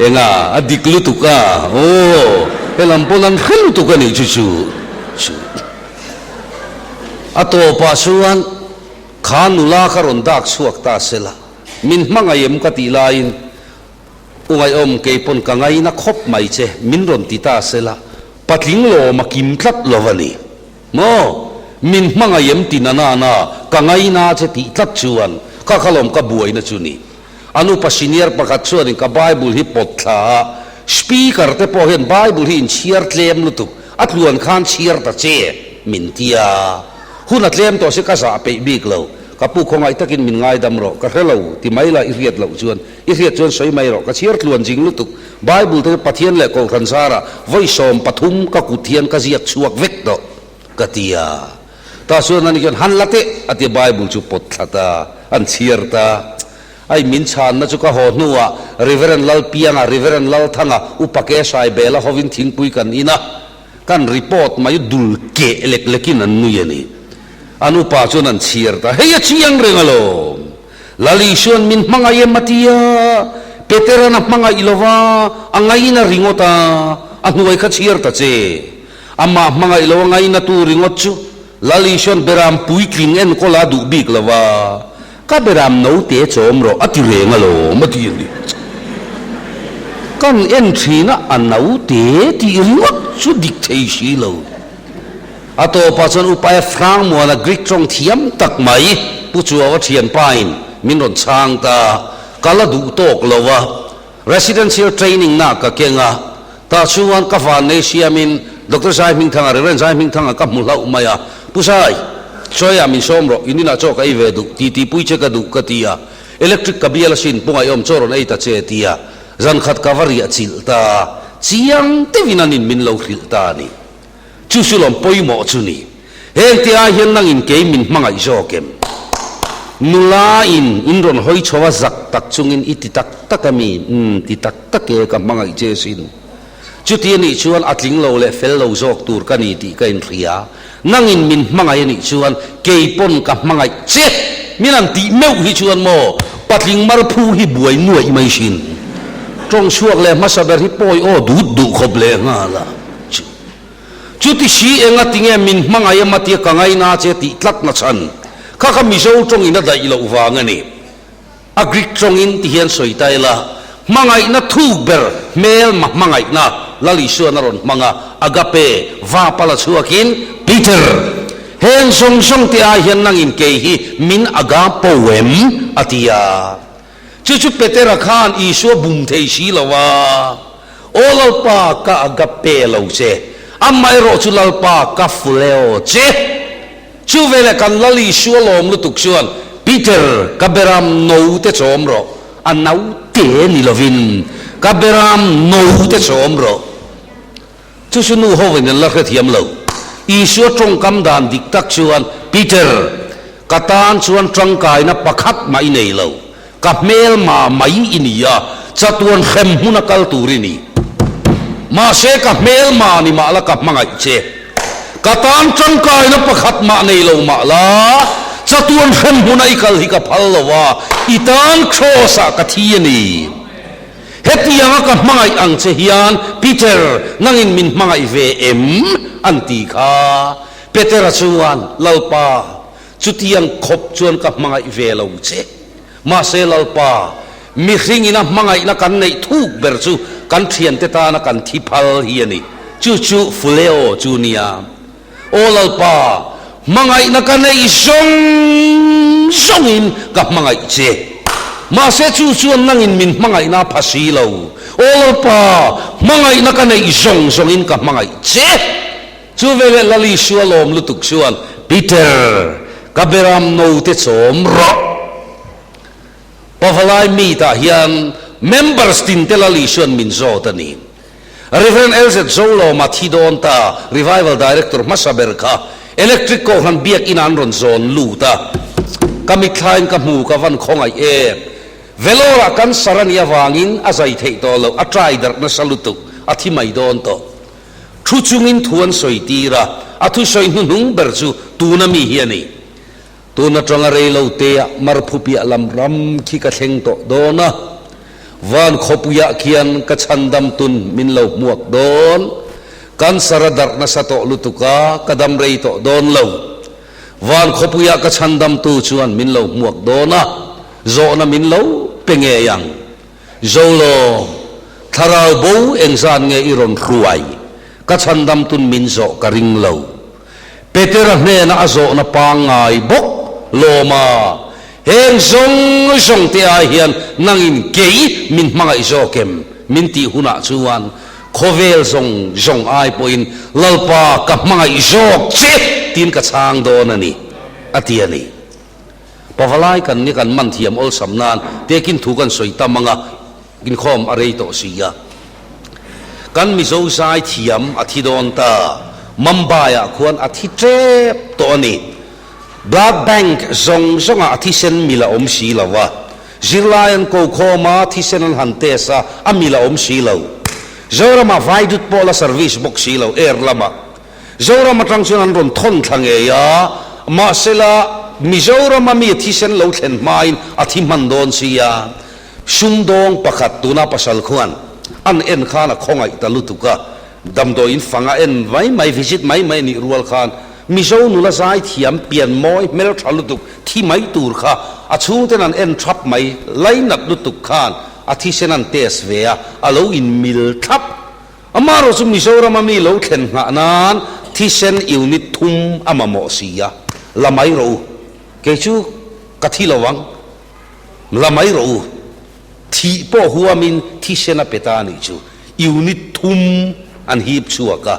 enga a dik lutuk a, aw helam pawn an hre lutuk a nih chu chu chu a tawpah chuan kha nula kha rawn dak chhuak ta sela. Min hmangaih em ka tih laiin U Ngaihawm kei pawn ka ngaina khawp mai che min rawn ti ta sela patling lawm a kim tlat lo a ni maw? Min hmangaih em ti na na na ka ngaina che tih tlat chuan kha kha lawm ka buaina chu ni. An upa senior pakhat chuanin ka Bible hi pawt thla a, speaker te pawh hian Bible hi inchhiar tlem lutuk a tluan khan chhiar ta che min ti a, hun a tlem tawh si ka zah peih bik lo. Ka pu khawngaih takin min ngaidam rawh, ka hre lo, ti mai la i hriat loh chuan, i hriat chuan sawi mai rawh, ka chhiar tluan jing lutuk, Bible te chu Pathian leh Kohhran zarah vawi 13 ka kut hian ka ziak chhuak vek tawh, ka ti a. Tah chuan ani chuan han la teh a ti a, Bible chu pawt thla ta, an chhiar ta. Ai min chhanna chu ka haw hnuah Reverend Lalpianga, Reverend Lalthanga, Upa Kesai Bela hovin thingpui kan in a, Kan report mai dul keh lek lekin an nui a ni. An upa chuan an chhiar ta, Hei a chiang reng alawm. Lal Isua'n min hmangaih em a ti a, Petera'n a hmangaih lo va, a ngaina ringawt a, a hnuai kha chhiar ta che. Amah hmangaih lo a ngaina tu ringawt chu Lal Isua'n beram puitling enkawl a duh bik lo va, Ka beram note chawm rawh a ti reng alawm a ti a ni. Kan en thin a, a note tih ringawt chu dik thei si lo. A tawpah chuan Upa Efraim Muana Greek tawng thiam tak mai Pu Chuaua thianpain min rawn chhang ta, ka la duh tawk lo a, Residential training na ka keng a, tah chuan ka vannei siamin Doctor Zai Hmingthanga, Reverend Zai Hmingthanga ka hmu hlauh mai a, Pu Zai, Chawiah min sawm rawh, in inah chaw ka ei ve duh, titi pui che ka duh ka ti a, electric ka bial asin, Pu Ngaihawm chaw rawn ei ta che ti a, zan khat ka va riah chilh ta, chiang deuhin an in min lo hrilh ta a ni. Chu chu lawm pawimawh chu ni. Heng te ai hian nangin kei min hmangaih zawk em? Nula in in rawn hawi chho a zak tak chungin i ti tak tak a mi? Umm ti tak tak e ka hmangaih che sin. Chuti anih chuan a tling lo leh fel lo zawk tur ka ni tih ka inhria. Nangin min hmangaih anih chuan kei pawn ka hmangaih che. Min han tih meuh hi chuan maw patling marphu hi buai nuaih mai sin. Tawng chhuak leh hmasa ber hi pawi aw dut duh khawp leh nghal a. Chu chuti si enga tinge min hmangaih ema tia ka ngaina che tih tlat na chhan kha kha Mizo tawngin a daih loh vang a ni. A Greek tawngin ti hian sawi ta ila, hmangaihna thuk ber hmel ma hmangaihna Lal Isuan a rawn hmang a, agape, va pala chhuakin, Peter, heng zawng zawng te ai hian nangin kei hi min agapo em? a ti a. Chu chu Petera khan Isua bum thei si lo a, Aw Lalpa, ka agape lo che, amaherawh chu Lalpa, ka fuleo che. Chu veleh kan Lal Isua lawm lutuk chuan, Peter, ka beram no te chawm rawh, a naute ni lovin, ka beram no te chawm rawh. Chu chu nu hovin an la hrethiam lo. Isua tawngkam dan dik tak chuan, Peter, ka tan chuan tangkaina pakhat mah i nei lo. Ka hmelma mai i ni a, chatuan hrem hmuna kal tur i ni. Mahse ka hmelma ni mah la ka hmangaih che. Ka tan tangkaina pakhat mah nei lo mah la, chatuan hrem hmuna i kal hi ka phal lo a, i tan Kraws-ah ka thi a ni. Hetianga ka hmangaih ang che hian, Peter, nangin min hmangaih ve em? an ti kha. Petera chuan, Lalpa, chutiang khawp chuan ka hmangaih ve lo che. Mahse Lalpa, mihringin a hmangaihna kan neih thuk ber chu kan thiante tana kan thi phal hi a ni. Chu chu Phuleo chu nia. Aw Lalpa, hmangaihna ka neih zawng zawngin ka hmangaih che. Mahse chu chuan nangin min hmangaihna a pha si lo. Aw Lalpa, hmangaihna ka neih zawng zawngin ka hmangaih che. Chu veleh Lal Isua lawm lutuk chuan, Peter, ka beram note chawm rawh. Pavalai meet-ah hian members tinte Lal Isua'n min zawt a ni. Rev. LZ Zolawma thi dawn ta, Revival Director hmasa ber kha Electric Kohhran biakinn ah an rawn zawn lut a. Ka mitthlain ka hmu ka van khawngaih em. Vellore-ah cancer a nih avangin a zai theih tawh loh, a try darh nasa lutuk, a thi mai dawn tawh. Thu chungin thu an sawi tir a, a thusawi hnuhnung ber chu tuna mi hi a ni. Tun atanga rei lo teah Marphu piah lam ram khi ka thleng tawh dawn a, van khawpuiah khian ka chhandam tun min lo hmuak dawn. Cancer a darh nasa tawh lutuk a, ka dam rei tawh dawn lo. Van khawpuiah ka chhandamtu chuan min lo hmuak dawn a, zawhna min lo pe ngei ang. Zolo, thlarau bo engzat nge i rawn hruai? Ka chhandam tun min zawh ka ring lo. Petera hnena a zawhna pangngai bawk lawma heng zawng zawng te ai hian nangin kei min hmangaih zawk em? Min tih hunah chuan khawvel zawng zawng ai pawhin Lalpa ka hmangaih zawk che tiin ka chhang dawn a ni, a ti a ni. Pavalai kan ni kan man thiam awlsam nan tekin thu kan sawi tam anga inkhawm a rei tawh si a. Kan Mizo zai thiam a thi dawn ta, Mumbai-ah khuan a thi tep tawh a ni. Blood bank zawng zawngah a thisen mil a awm si lo a. Zirlai an ko khawm a, thisen an han test a, a mil a awm si lo. Zoramah Vaidut pawh la service bawk si lo, air lamah. Zoram atang chuan an rawn thawn thla ngei a, mahsela Mizorama mi thisen lo thlen hmain a thi hman dawn si a, sumdawng pakhat tuna pasal khuan an en khan a khawngaih ta lutuk a, damdawiin fang a en mai mai, visit mai mai a nih rual khan Mizo nula zaithiam pian mawi hmeltha lutuk thi mai tur kha a chhungten an en thap mai, lainat lutuk khan a thisen an test ve a, a lo inmil thlap. Amaherawhchu Mizorama mi lo thlen nghah nan thisen unit thum a mamawh si a, la mai rawh u. Kei chu ka thi lo ang, la mai rawh u. Thih pawh huamin thisen a pe ta a nih chu. Unit thum an hip chhuak a,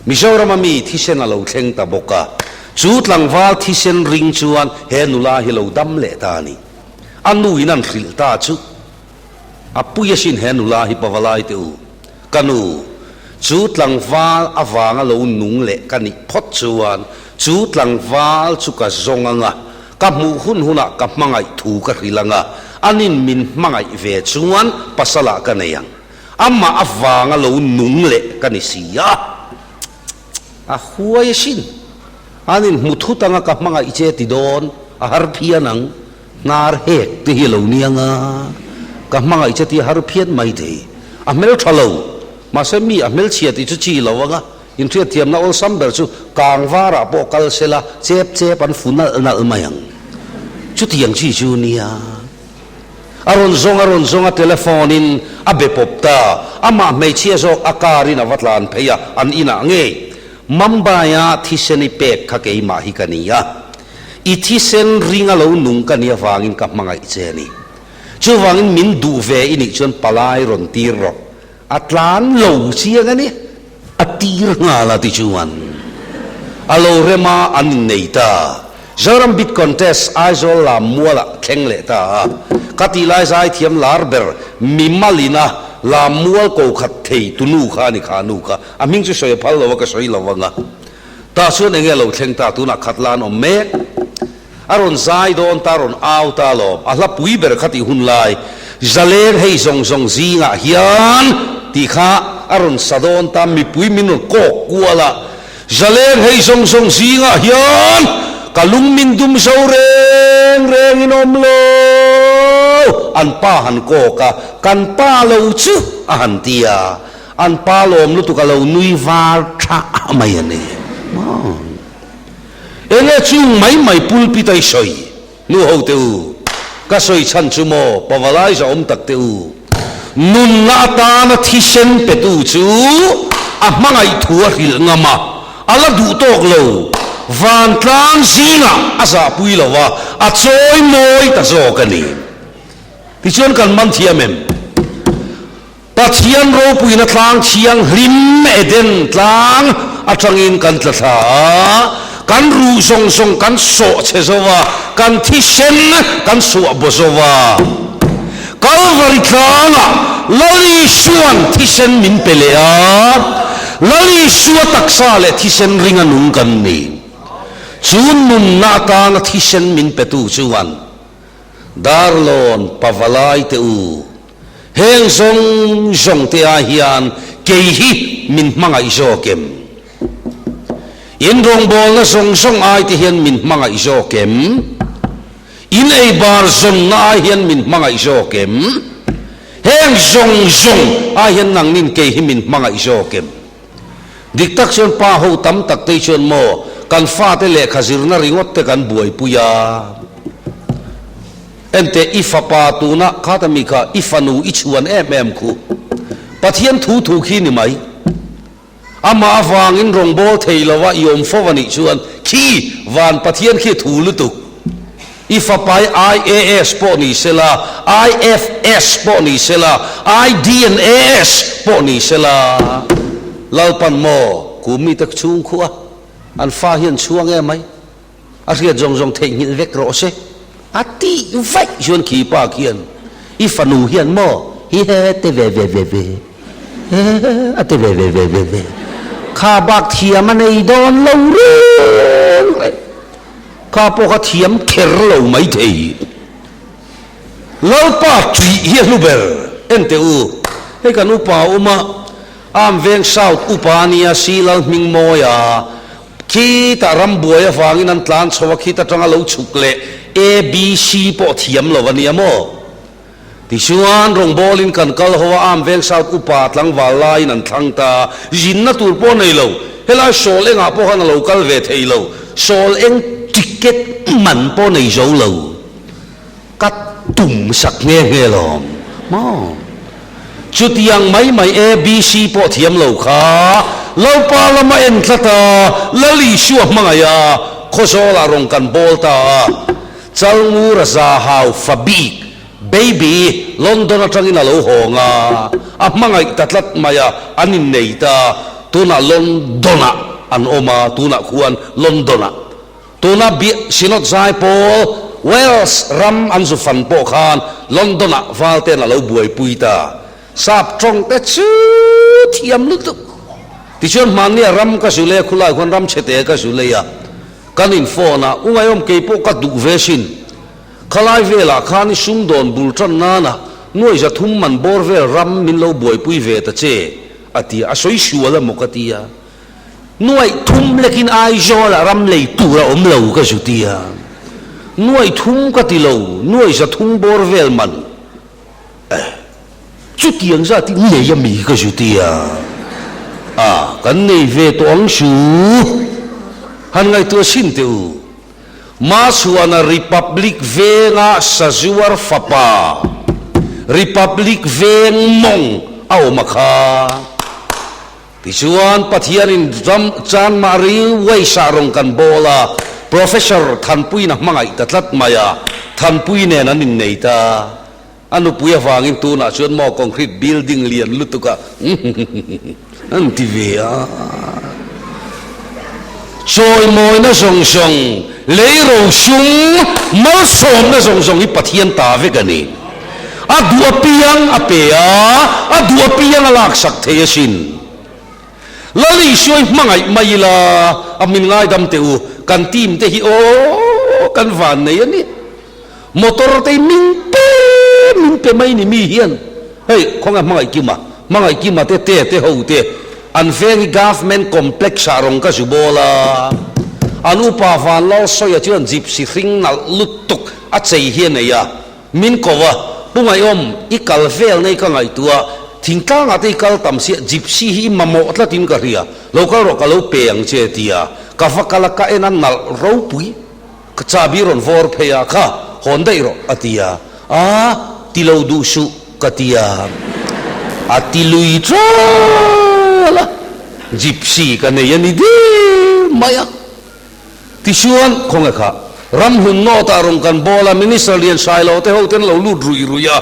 Mizorama mi thisen a lo thleng ta bawk a. Chu tlangval thisen ring chuan he nula hi lo dam leh ta a ni. A nuin an hrilh ta chu. A pui asin he nula hi pavalai te u. Ka nu, chu tlangval avanga lo nung leh ka nih phawt chuan chu tlangval chu ka zawng anga, ka hmuh hun hunah ka hmangaih thu ka hrilh anga, anin min hmangaih ve chuan pasalah ka nei ang. Amah avanga lo nung leh ka ni si a. A huai asin. Anin hmu thut anga ka hmangaih che ti dawn, a har phian ang. Hnar hek te hi a lo nia nga, ka hmangaih che tih a har phian mai thei. A hmel tha lo, mahse mi a hmelchhia tih chu chi lo anga, inhriatthiamna awlsam ber chu kang varah pawh kal se la, chep chep an fu nalh nalh mai ang. Chutiang chi chu nia. A rawn zawng a rawn zawng a telephone in a be pawp ta, amah hmeichhia zawk a car in a va tlan phei a, an inah ngei. Mumbai-a thisen i pek kha keimah hi ka ni a. I thisen ringa lo nung ka nih avangin ka hmangaih che a ni. Chuvangin min duh ve i nih chuan palai rawn tir rawh. A tlan lo chiang a ni. A tir nghal a tichuan a lo rem a, an innei ta. Zoram Beat Contest Aizawl lam mualah thleng leh ta a. Ka tih lai zaithiam lar ber mimalina lam mual ko khat thei tunu kha a ni kha nu kha. A hming chu sawi a phal lo a, ka sawi lo ang a. Tah chuan enge lo thleng ta tunah khat la an awm mek. A rawn zai dawn ta, a rawn au ta alawm. A hla pui ber kha tih hun lai, Zaleng hei zawng zawng zingah hian tih kha a rawn sa dawn ta, mipui min rawn kawk kual a. Zaleng hei zawng zawng zingah hian ka lung min dum zo reng reng in awm lo. An pa han kawk a, kan pa lo chu a han ti a. An pa lawm lutuk a lo nui var tha mai a ni. Enge chung mai mai pulpit a i sawi nu ho te u, ka sawi chhan chu maw pavalai za awm tak te u, nunna atana thisen petu chu a hmangaih thu a hrilh ngam a. A la duh tawk lo. Vantlang zingah a zahpui lo a, a chawi mawi ta zawk a ni. Tichuan kan man thiam em? Pathian ropuina tlang thianghlim Eden tlang atangin kan tla thla a, kan ruh zawng zawng kan sawh chhe zo a, kan thisen kan suah baw zo a. Kalvari tlangah Lal Isua'n thisen min pe leh a, Lal Isua taksa leh thisen ringa nung kan ni. Chu nunna atana thisen min petu chuan Darlawn pavalai te u, heng zawng zawng te ah hian kei hi min hmangaih zawk em? In rawngbawlna zawng zawng ai te hian min hmangaih zawk em? In ei bar zawnna ai hian min hmangaih zawk em? Heng zawng zawng ai hian nangnin kei hi min hmangaih zawk em? Dik tak chuan pa ho tam tak te chuan maw kan fate lehkha zirna ringawt te kan buaipui a. Enteh i fapa tuna khata mi kha i fanu i chhuan em em khu. Pathian thu thu khi ni mai. Amah avangin rawngbâwl thei lova i awm fo a nih chuan khi van Pathian khi thu lutuk. I fapai IAS pawh ni sela, IFS pawh ni sela, IDNAS pawh ni sela, Lalpan maw ku mite chhung khuh a, an fa hian chhuang em mai, a hriat zawng zawng theihnghilh vek rawh se, a tih vaih chuan khi pa khian i fanu hian maw hi he te ve ve ve ve he a ti ve ve ve ve ve kha bak thiam a nei dawn lo reng reng. Kha pawh kha thiam kher lo mai thei. Lalpa ṭih hi a hlu ber. En teh u, hei kan upa a awm a, Arm Veng South upa a nia, Si Lal hming mawi a, khitah rambuai avangin an tlan chho a, khit atanga lo chhuk leh ABC pawh thiam lo a nia maw? Tichuan, rawngbawlin kan kal ho a, Arm Veng South upa tlangval laiin an thlang ta. Zinna tur pawh nei lo. Helai sawl engah pawh khan a lo kal ve thei lo. Sawl eng ticket man pawh nei zo lo. Ka tum sak nghe nghe lawm maw? Chutiang mai mai ABC pawh thiam lo kha Lalpa lama en tlat a, Lal Isua hmangaih a, Khawzawlah rawn kan bawl ta a. Chalngur a za hau fa bik, baby, London atangin a lo hawng a, a hmangaih ta tlat mai a, an innei ta, tunah London-ah an awm a, tunah khuan London-ah. Tuna Bi Synod Zaipawl, Wales ram an zu fan pawh khan London-ah Valte'n a lo buaipui ta. Sap tawng te chu thiam lutuk. Tichuan hmannia ram ka zu lei a, khulai khuan ram chhete ka zu lei a. Kan in phone a, u Ngaiawm kei pawh ka duh ve sin. Khalai velah khan i sumdawn bul tan nana nuai 300 man bawr vel ram min lo buaipui ve ta che, a ti a, a sawi sual emaw ka ti a. Nuai thum lekin Aizawlah ram lei tur a awm lo ka zu ti a. Nuai thum ka ti lo, nuai 300 bawr vel man. Eh, chutiang zat hi nei a mi ka zu ti a, a kan nei ve tawh ang su. Han ngaihtuah sin teh u. Machhuana Republic venga Sazuar fapa, Republic veng mawng a awm a kha. Tichuan Pathianin ram Chanmari Waisa rawn kan bawl a, Professor Thanpuiin a hmangaih ta tlat mai a, Thanpui nen an innei ta. A nupui avangin tunah chuan maw concrete building lian lutuk a an ti ve a. Chawimawina zawng zawng, lei rosung, malsawmna zawng zawng hi Pathian ta vek a ni. A duh apiang a pe a, a duh apiang a laksak thei asin. Lal Isuai hmangaih mai ila, a min ngaidam teh u, kan team te hi aw kan van nei a ni. Motor te hi min pe min pe mai ni mi hian. Hei khawnge hmangaih kima, hmangaih kima te te te ho te an veng hi government complex ah rawn ka zu bawl a. An upa Vanlalsawia chuan gypsy hring nalh lutuk a chei hi a nei a. Min ko a, Pu Ngaihawm, i kal vel nei ka ngaihtuah, thingtlangah te i kal tam sia, gypsy hi i mamawh tlatin ka hria, lo kal rawh ka lo pe ang che tia ka va kal a, ka en a nalh ropui, ka chabi rawn vawr phei a, kha hawn daih rawh a ti a, a ti lo duh suh ka ti a, a ti lui tral a. Gypsy ka nei a ni der mai a. Tichuan, khawnge kha, Ramhlun North-ah rawn kan bawl a, Minister Lian Sailo te ho ten lo lut ruih ruih a,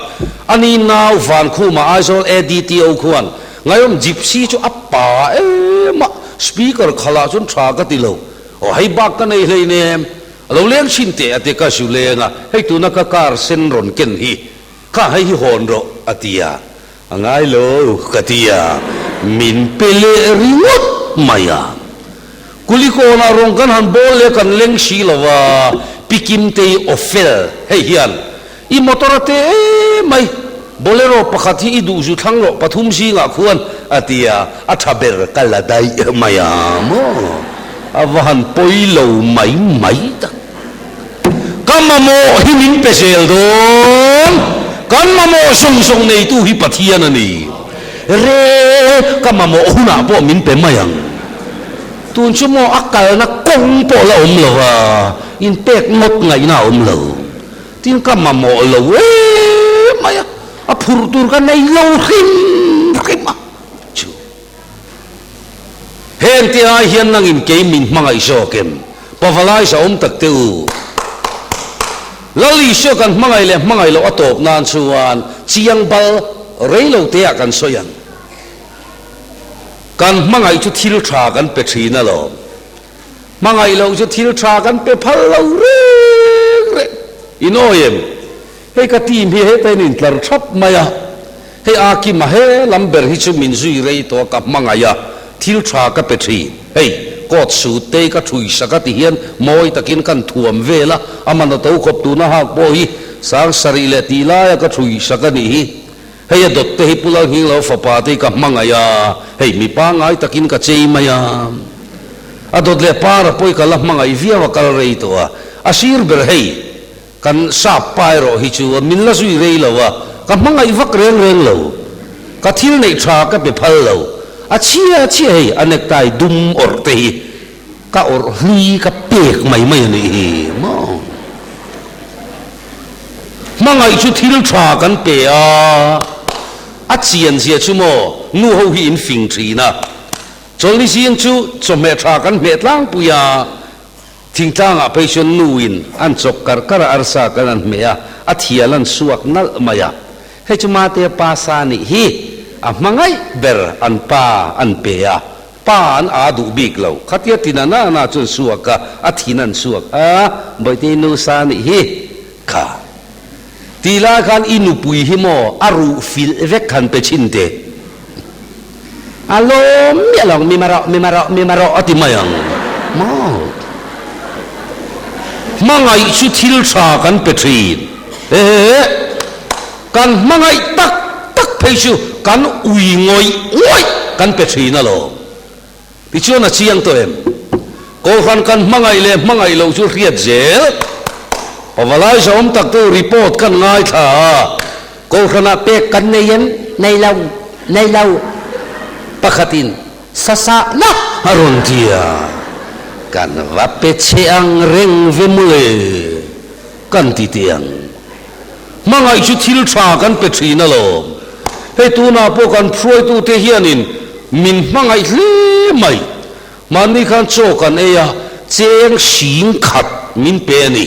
ani nau Vankhuma Aizawl ADTO khuan Ngaiawm Gypsy chu a pa em a, Speaker khalah chuan tha ka ti lo, aw hei bak ka nei hleinem, a lo leng thin teh a ti ka zu leng a, hei tuna ka car sen rawn ken hi, kha hei hi hawn rawh a ti a, A ngai lo ka ti a, min pe leh ringawt mai a. Kulikawnah rawn kan han bawl leh kan leng si lo a, Pi Kimtei Awfel hei hian i motor a te em mai, Bolero pakhat hi i duh zu thlang rawh pathum zingah khuan a ti a, a tha ber ka la daih mai a maw? A va han pawi lo mai mai tak. Ka mamawh hi min pe zel dawn, kan mamawh zawng zawng neitu hi Pathian a ni. Re, ka mamawh hunah pawh min pe mai ang. Tun chu maw a kalna kawng pawh la awm lo a, inpek ngawt ngaihna a awm lo. Tin ka mamawh lo em mai a, a phurh tur ka nei lo hrim hrim a chu. Heng te ai hian nangin kei min hmangaih zawk em? Pavalai za awm tak te u. Lal Isua kan hmangaih leh hmangaih loh a tawp nan chuan chiang bal rei lo te ah kan sawi ang. Kan hmangaih chu thil tha kan pe thin alawm. Hmangaih loh chu thil tha kan pe phal lo reng reng. In awi em? Hei ka team hi heta in intlar thap mai a, hei a Kima he lam ber hi chu min zui rei tawh a ka hmangaih a, thil tha ka pe thin. Hei coat suit te ka thui sak a ti hian mawi takin kan thuam vel a, a man a to khawp tuna hak pawh hi sang sarih leh tih laia ka thui sak a nih hi. Hei a dawt te hi Pu Lalnghinglo fapa te hi ka hmangaih a, hei mi pangngai takin ka chei mai a. A dawt leh para pawh hi ka la hmangaih viau a kal rei tawh a, a sir ber hei Kan sap pa erawh hi chu min la zui rei lo a, ka hmangaih vak reng reng lo. Ka thil neih tha ka pe phal lo. A chhia chhia hei a necktie dum awrh te hi ka awrh hlui ka pek mai mai a nih hi maw. Hmangaih chu thil tha kan pe a, a chian zia chu maw nu ho hi in fing thin a. Chawlhni zing chu chawhmeh tha kan hmeh tlangpui a. Thingtlangah phei chuan nuin an chawk kar kar a, arsa kan an hmeh a, a thial an suak nalh mai a. Hei chu Matea pa sa nih hi a hmangaih ber an pa an pe a, pa an aa duh bik lo. Khatia tina na na chuan suak a, a thin an suak a, Bawihte i nu sa nih hi kha. Tih lai khan i nupui hi maw a ruh filh vek han pe chhin teh. A lawm miah lo ang, mi ma rawh, mi ma rawh, mi ma rawh a ti mai ang maw? Hmangaih chu thil tha kan pe thin. Ehe, kan hmangaih tak tak phei chu kan ui ngawih ngawih kan pe thin alawm. Tichuan a chiang tawh em? Kohhran kan hmangaih leh hmangaih loh chu hriat zel. Pavalai zahawm tak te report kan ngaithla a, Kohhranah pek kan nei em? Nei lo, nei lo. Pakhatin sasahna a rawn ti a, kan va pe che ang reng ve mawle kan ti teh ang. Hmangaih chu thil tha kan pe thin alawm. Hei tunah pawh kan hruaitute hianin min hmangaih hle mai. Mahni khan chaw kan ei a, cheng hring khat min pe a ni.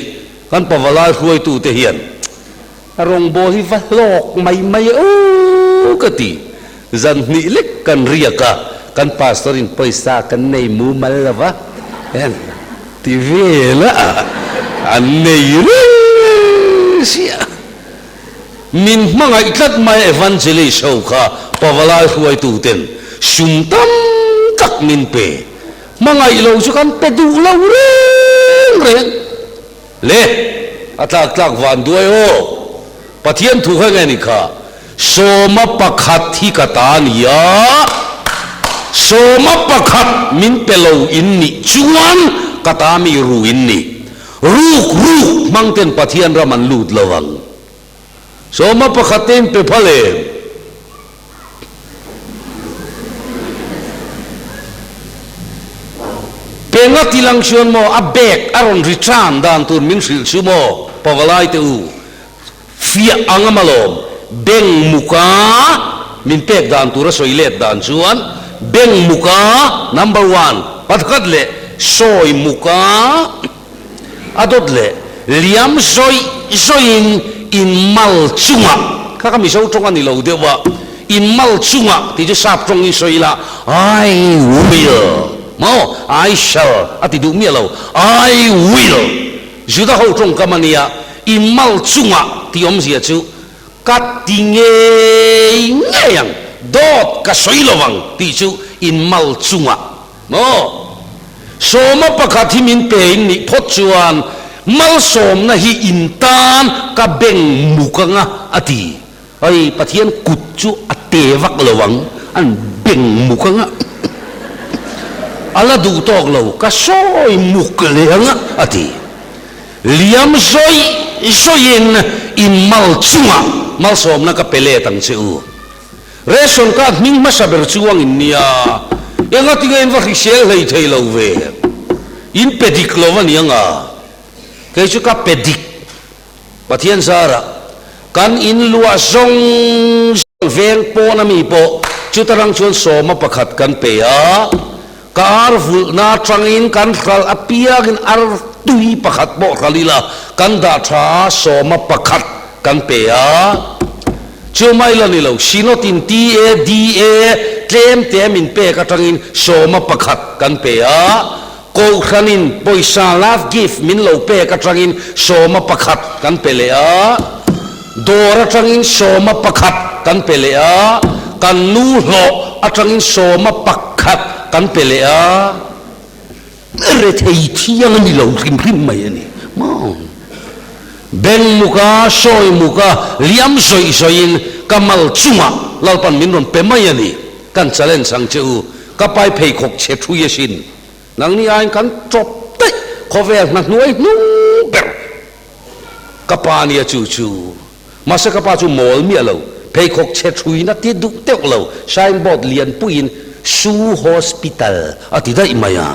Kan pavalai hruaitute hian a rawngbâwl hi va hlâwk mai mai aw ka ti. Zan hnih lek kan riak a, kan pastor in pawisa kan nei mumal lo va, en ti vel a, an nei reng sia. Min hmangaih tlat mai evangelist ho kha pavalai hruaitu ten sum tam tak min pe. Hmangaih lo chu kan pe duh lo reng reng. Le, a tlak tlak van duai aw. Pathian thu kha nge ni kha? Sawma pakhat hi ka ta ni a, sawma pakhat min pe lo in nih chuan ka ta mi ru in ni. Ruk ruk hmang ten Pathian ram an lut lo ang. Sawma pakhat te in pe phal em? Penga ti lang chuan maw a bag a rawn return dan tur min hrilh chu maw Pavalai te u fiah ang a malawm beng muka min pek dan tur a sawi let dan chuan. Beng muka number one pakhat leh sawi muka a dawt leh liam zawih zawihin in mal chungah kha kha Mizo tawng a ni lo deuh a, in mal chungah tih chu sap tawngin sawi ila I will maw I shall a ti duh miah lo I will Juda ho tawngkam a nia in mal chungah tih awmzia chu Ka ti ngei ngei ang, dawt ka sawi lo ang tih chu in mal chungah maw? Sawma pakhat hi min pe in nih phawt chuan malsawmna hi in tan ka beng muk anga a ti. Hei Pathian kut chu a te vak lo ang, an beng muk anga a la duh tawk lo, ka sawi muk leh anga a ti. Liam zawih zawihin in mal chungah malsawmna ka pe let ang che u. Ration card hming hmasa ber chuang in nia, engatinge in va hrisel hlei thei lo ve? In pe dik lo a ni anga? Kei chu ka pe dik. Pathian zarah kan in luah zawng zawng veng pawn ami pawh chuta rang chuan sawma pakhat kan pe a, ka ar vulhna atangin kan hralh apiangin ar tui pakhat pawh hralh ila kan dah tha a, sawma pakhat kan pe a. Chu mai la ni lo, Synod-in TADA tlem te min pek atangin sawma pakhat kan pe a, Kohhranin pawisa love gift min lo pek atangin sawma pakhat kan pe leh a, dawr atangin sawma pakhat kan pe leh a, kan nu hlawh atangin sawma pakhat kan pe leh a, rethei thiang a ni lo hrim hrim mai a ni maw? Beng muka, sawi muka, liam zawih zawihin ka mal chungah Lalpan min rawn pe mai a ni. Kan challenge ang che u, ka pai pheikhawk chhe thui asin. Nangni aiin kan tawp daih, khawvel hna hnuai hnung ber ka pa nia chu chu. Mahse ka pa chu mawl miah lo, pheikhawk chhe thuina ti duh deuh lo, signboard lian puiin Su Hospital a ti daih mai a.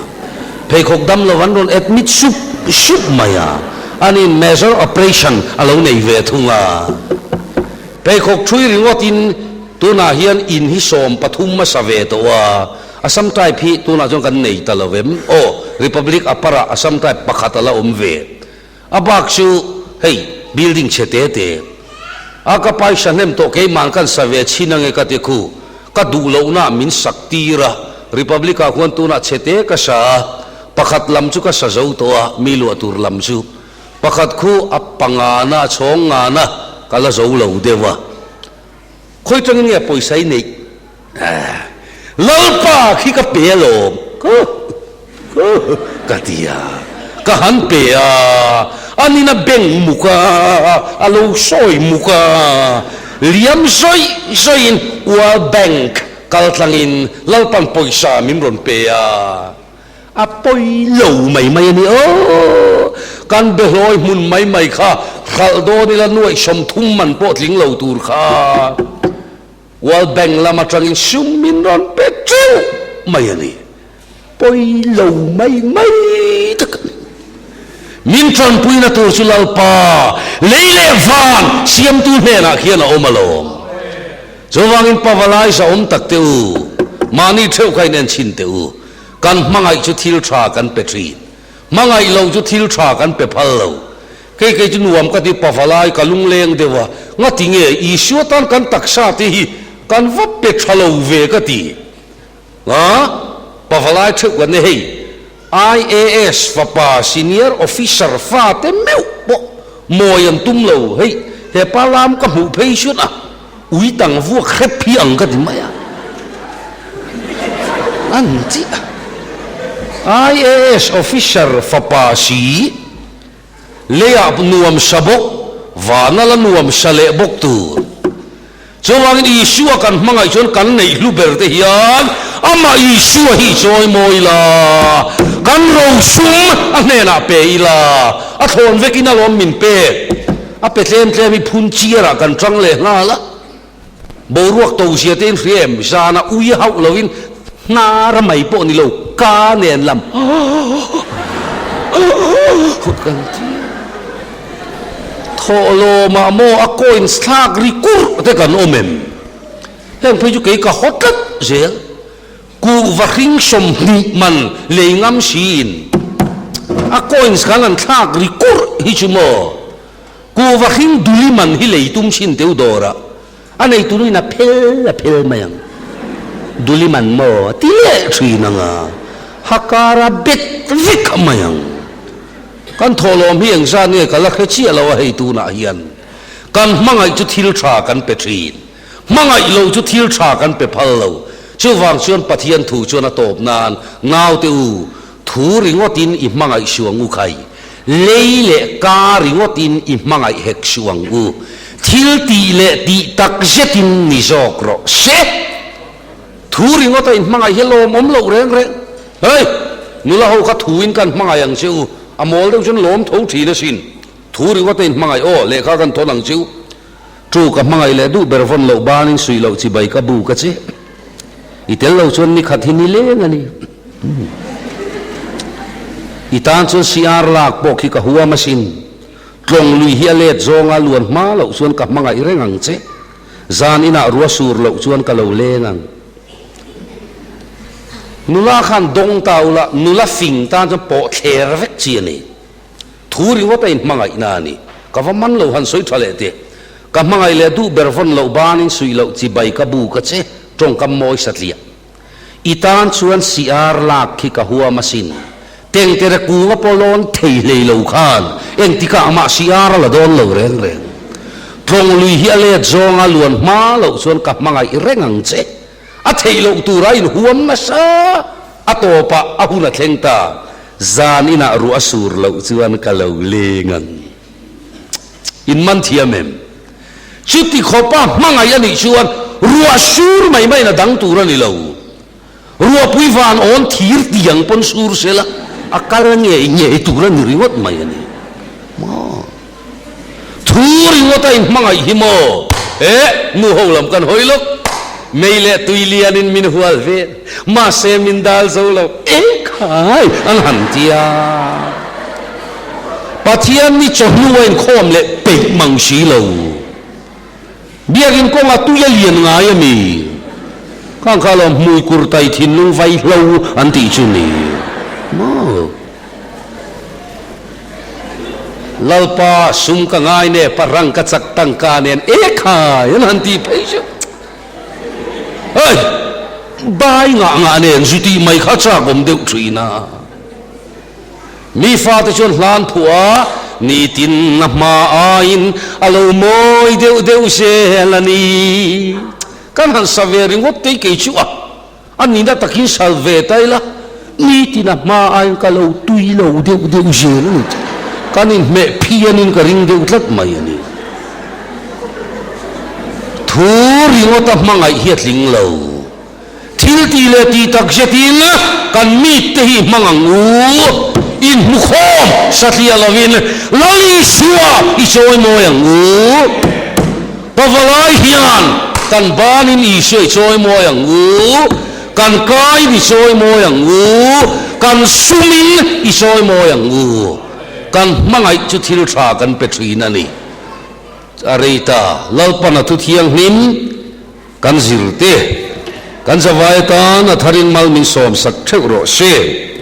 Pheikhawk dam lo an rawn admit sup sup mai a, anin major operation a lo nei ve thung a. Pheikhawk thui ringawtin tunah hian in hi 13 hmasa ve tawh a, Assam type hi tunah chuan kan nei ta lo em? Aw, Republic Upper-ah Assam type pakhat a la awm ve. A bak chu hei building chhe te te a ka paisa hnem tawh keimahn kan sa ve chhin ange ka ti khu, ka duh lohna min sak tir a, Republic-ah khuan tunah chhe te ka sa a, pakhat lam chu ka sa zo tawh a, mi luah tur lam chu. Pakhat khu a pangana a chhawng ngana ka la zo lo deuh a. Khawi tangin nge pawisa i neih? Lalpa khi ka pe alawm ka ti a, ka han pe a, anin a beng muk a, a lo sawi muk a, liam zawih zawihin World Bank kal tlangin Lalpan pawisa min rawn pe a. A pawi lo mai mai a ni aw. Kan behlawi hmun mai mai kha hralh dawn ila nuaih 30 man pawh tling lo tur kha World Bank lam atangin sum min rawn pe teuh mai a ni. Pawi lo mai mai tak a ni. Min tanpuina tur chu Lalpa lei leh van siamtu hnenah khian a awm alawm. Chuvangin Pavalai zahawm tak te u, mahni theuh kha in en chhin teh u. Kan hmangaih chu thil tha kan pe thin. Hmangaih lo chu thil tha kan pe phal lo. Kei kei chu nuam ka ti pavalai ka lungleng deuh a, ngati nge Isua tan kan taksa te hi kan va pe tha lo ve ka ti. A, pavalai theuh kan ni hei. IAS fapa senior officer fa te meuh pawh mawi an tum lo. Hei he pa lam ka hmuh phei chuan a ui tang vuak hrep hi ang ka ti mai a. An chiah a. IAS officer fapa si leiah nuam sa bawk, vana la nuam sa leh bawk tur. Chuvangin Isua kan hmangaih chuan kan neih hlu ber te hian amah Isua hi chawi mawi ila, kan rosum a hnenah pe ila, a thlawn vekin alawm min pek. A pe tlem tlem hi phun chiarah kan tang leh nghal a. Boruak to zia te in hria em? Zanah ui hauh loin hnara mai pawh ni lo, ka nen lam kan ti a. Thawhlawmah maw a coins thlak ri kurh te kan awm em? Heng phei chu kei ka haw tlat zel. Kuhva hring 20 man lei ngam siin a coins khan an thlak ri kurh hi chu maw? Kuhva hring duli man hi lei tum chin teu dawrah a nei turin a phel a phel mai ang. Duli man maw ti leh thin ang a, hakara bet vek mai ang. Kan thawhlawm hi engzat nge ka la hre chiah lo a hei tunah hian kan hmangaih chu thil tha kan pe thin. Hmangaih lo chu thil tha kan pe phal lo. Chuvang chuan Pathian thu chuan a tawp nan, Naute u, thu ringawtin i hmangaih suh ang u khai. Lei leh ka ringawtin i hmangaih hek suh ang u. Thil tih leh tih tak zetin ni zawk rawh se. Thu ringawta in hmangaih hi lawmawm loh reng reng. Hei! Nula ho kha thuin kan hmangaih ang che u. A mawl deuh chuan lawm tho thin asin. Thu ringawta in hmangaih aw, lehkha kan thawn ang che u. Chu ka hmangaih leh duh ber vawn loh banin suih loh chibai ka bu ka che. I tel lo chuan nikhat hi ni leng a ni. I tan chuan CR lak pawh khi ka huam asin. Tlawng lui hi a let zawnga luan hma loh chuan ka hmangaih reng ang che. Zan inah rua sur loh chuan ka lo leng ang. Nula khan dawng ta ula, nula fing tan chuan pawh thler vek chi a ni. Thu ringawt a inhmangaihna a ni. Ka va man lo han sawi tha leh teh. Ka hmangaih leh duh ber vawn loh banin suih loh chibai ka bu ka che, tawngkam mawi satliah. I tan chuan siar lak khi ka huam asin. Tengtere kunga pawh lawn thei hlei lo khan engtikah amah siar a la dawn lo reng reng. Tlawng lui hi a let zawnga luan hma loh chuan ka hmangaih reng ang che. A theih loh tura inhuam nasa a tawpah a hun a thleng ta. Zan inah ruah a sur loh chuan ka lo leng ang. In man thiam em? Chuti khawpa hmangaih a nih chuan ruah sur mai maiin a dang tur a ni lo. Ruahpui van awn thir tiang pawn sur sela a kal ngei ngei tur a ni ringawt mai a ni. Maw? Thu ringawt a inhmangaih hi maw? Eh, nu ho lam kan hawi lawk. Mei leh tui lianin min hual vel, mahse min dal zo lo. Eh khai, an han ti a. Pathian ni chawhnu a inkhawm leh peih mang si lo. Biakin kawnga tui a lian ngai a mi? Khang kha lawm hmui kur tai thinlung vai hlo an tih chu ni maw? Lalpa sum ka ngai ne parang ka chak tangka nen e khai an han tih phei chu hei bai ngah ngah nen zu tih mai kha chak awm deuh thin a. Mi fate chuan hlan phuah a, nitin a hma aiin a lo mawi deuh deuh zel a ni. Kan han sa ve ringawt tei kei chu a, a nihna takin sal ve ta ila, nitin a hma aiin ka lo tui lo deuh deuh zel a ni. Kan inhmeh phianin ka ring deuh tlat mai a ni. Thu ringawta hmangaih hi a tling lo. Thil tih leh tih tak zetin kan mite hi hmang ang u. Inhmukhawm satliah lovin Lal Isua i chawi mawi ang u. Pavalai hian kan banin Isua i chawi mawi ang u. Kan kaiin i chawi mawi ang u. Kan sumin i chawi mawi ang u. Kan hmangaih chu thil tha kan pe thin a ni. A rei ta, Lalpan a thu thianghlim. Kan zirte, kan zavai atan a tharin mal min sawmsak theuh rawh se.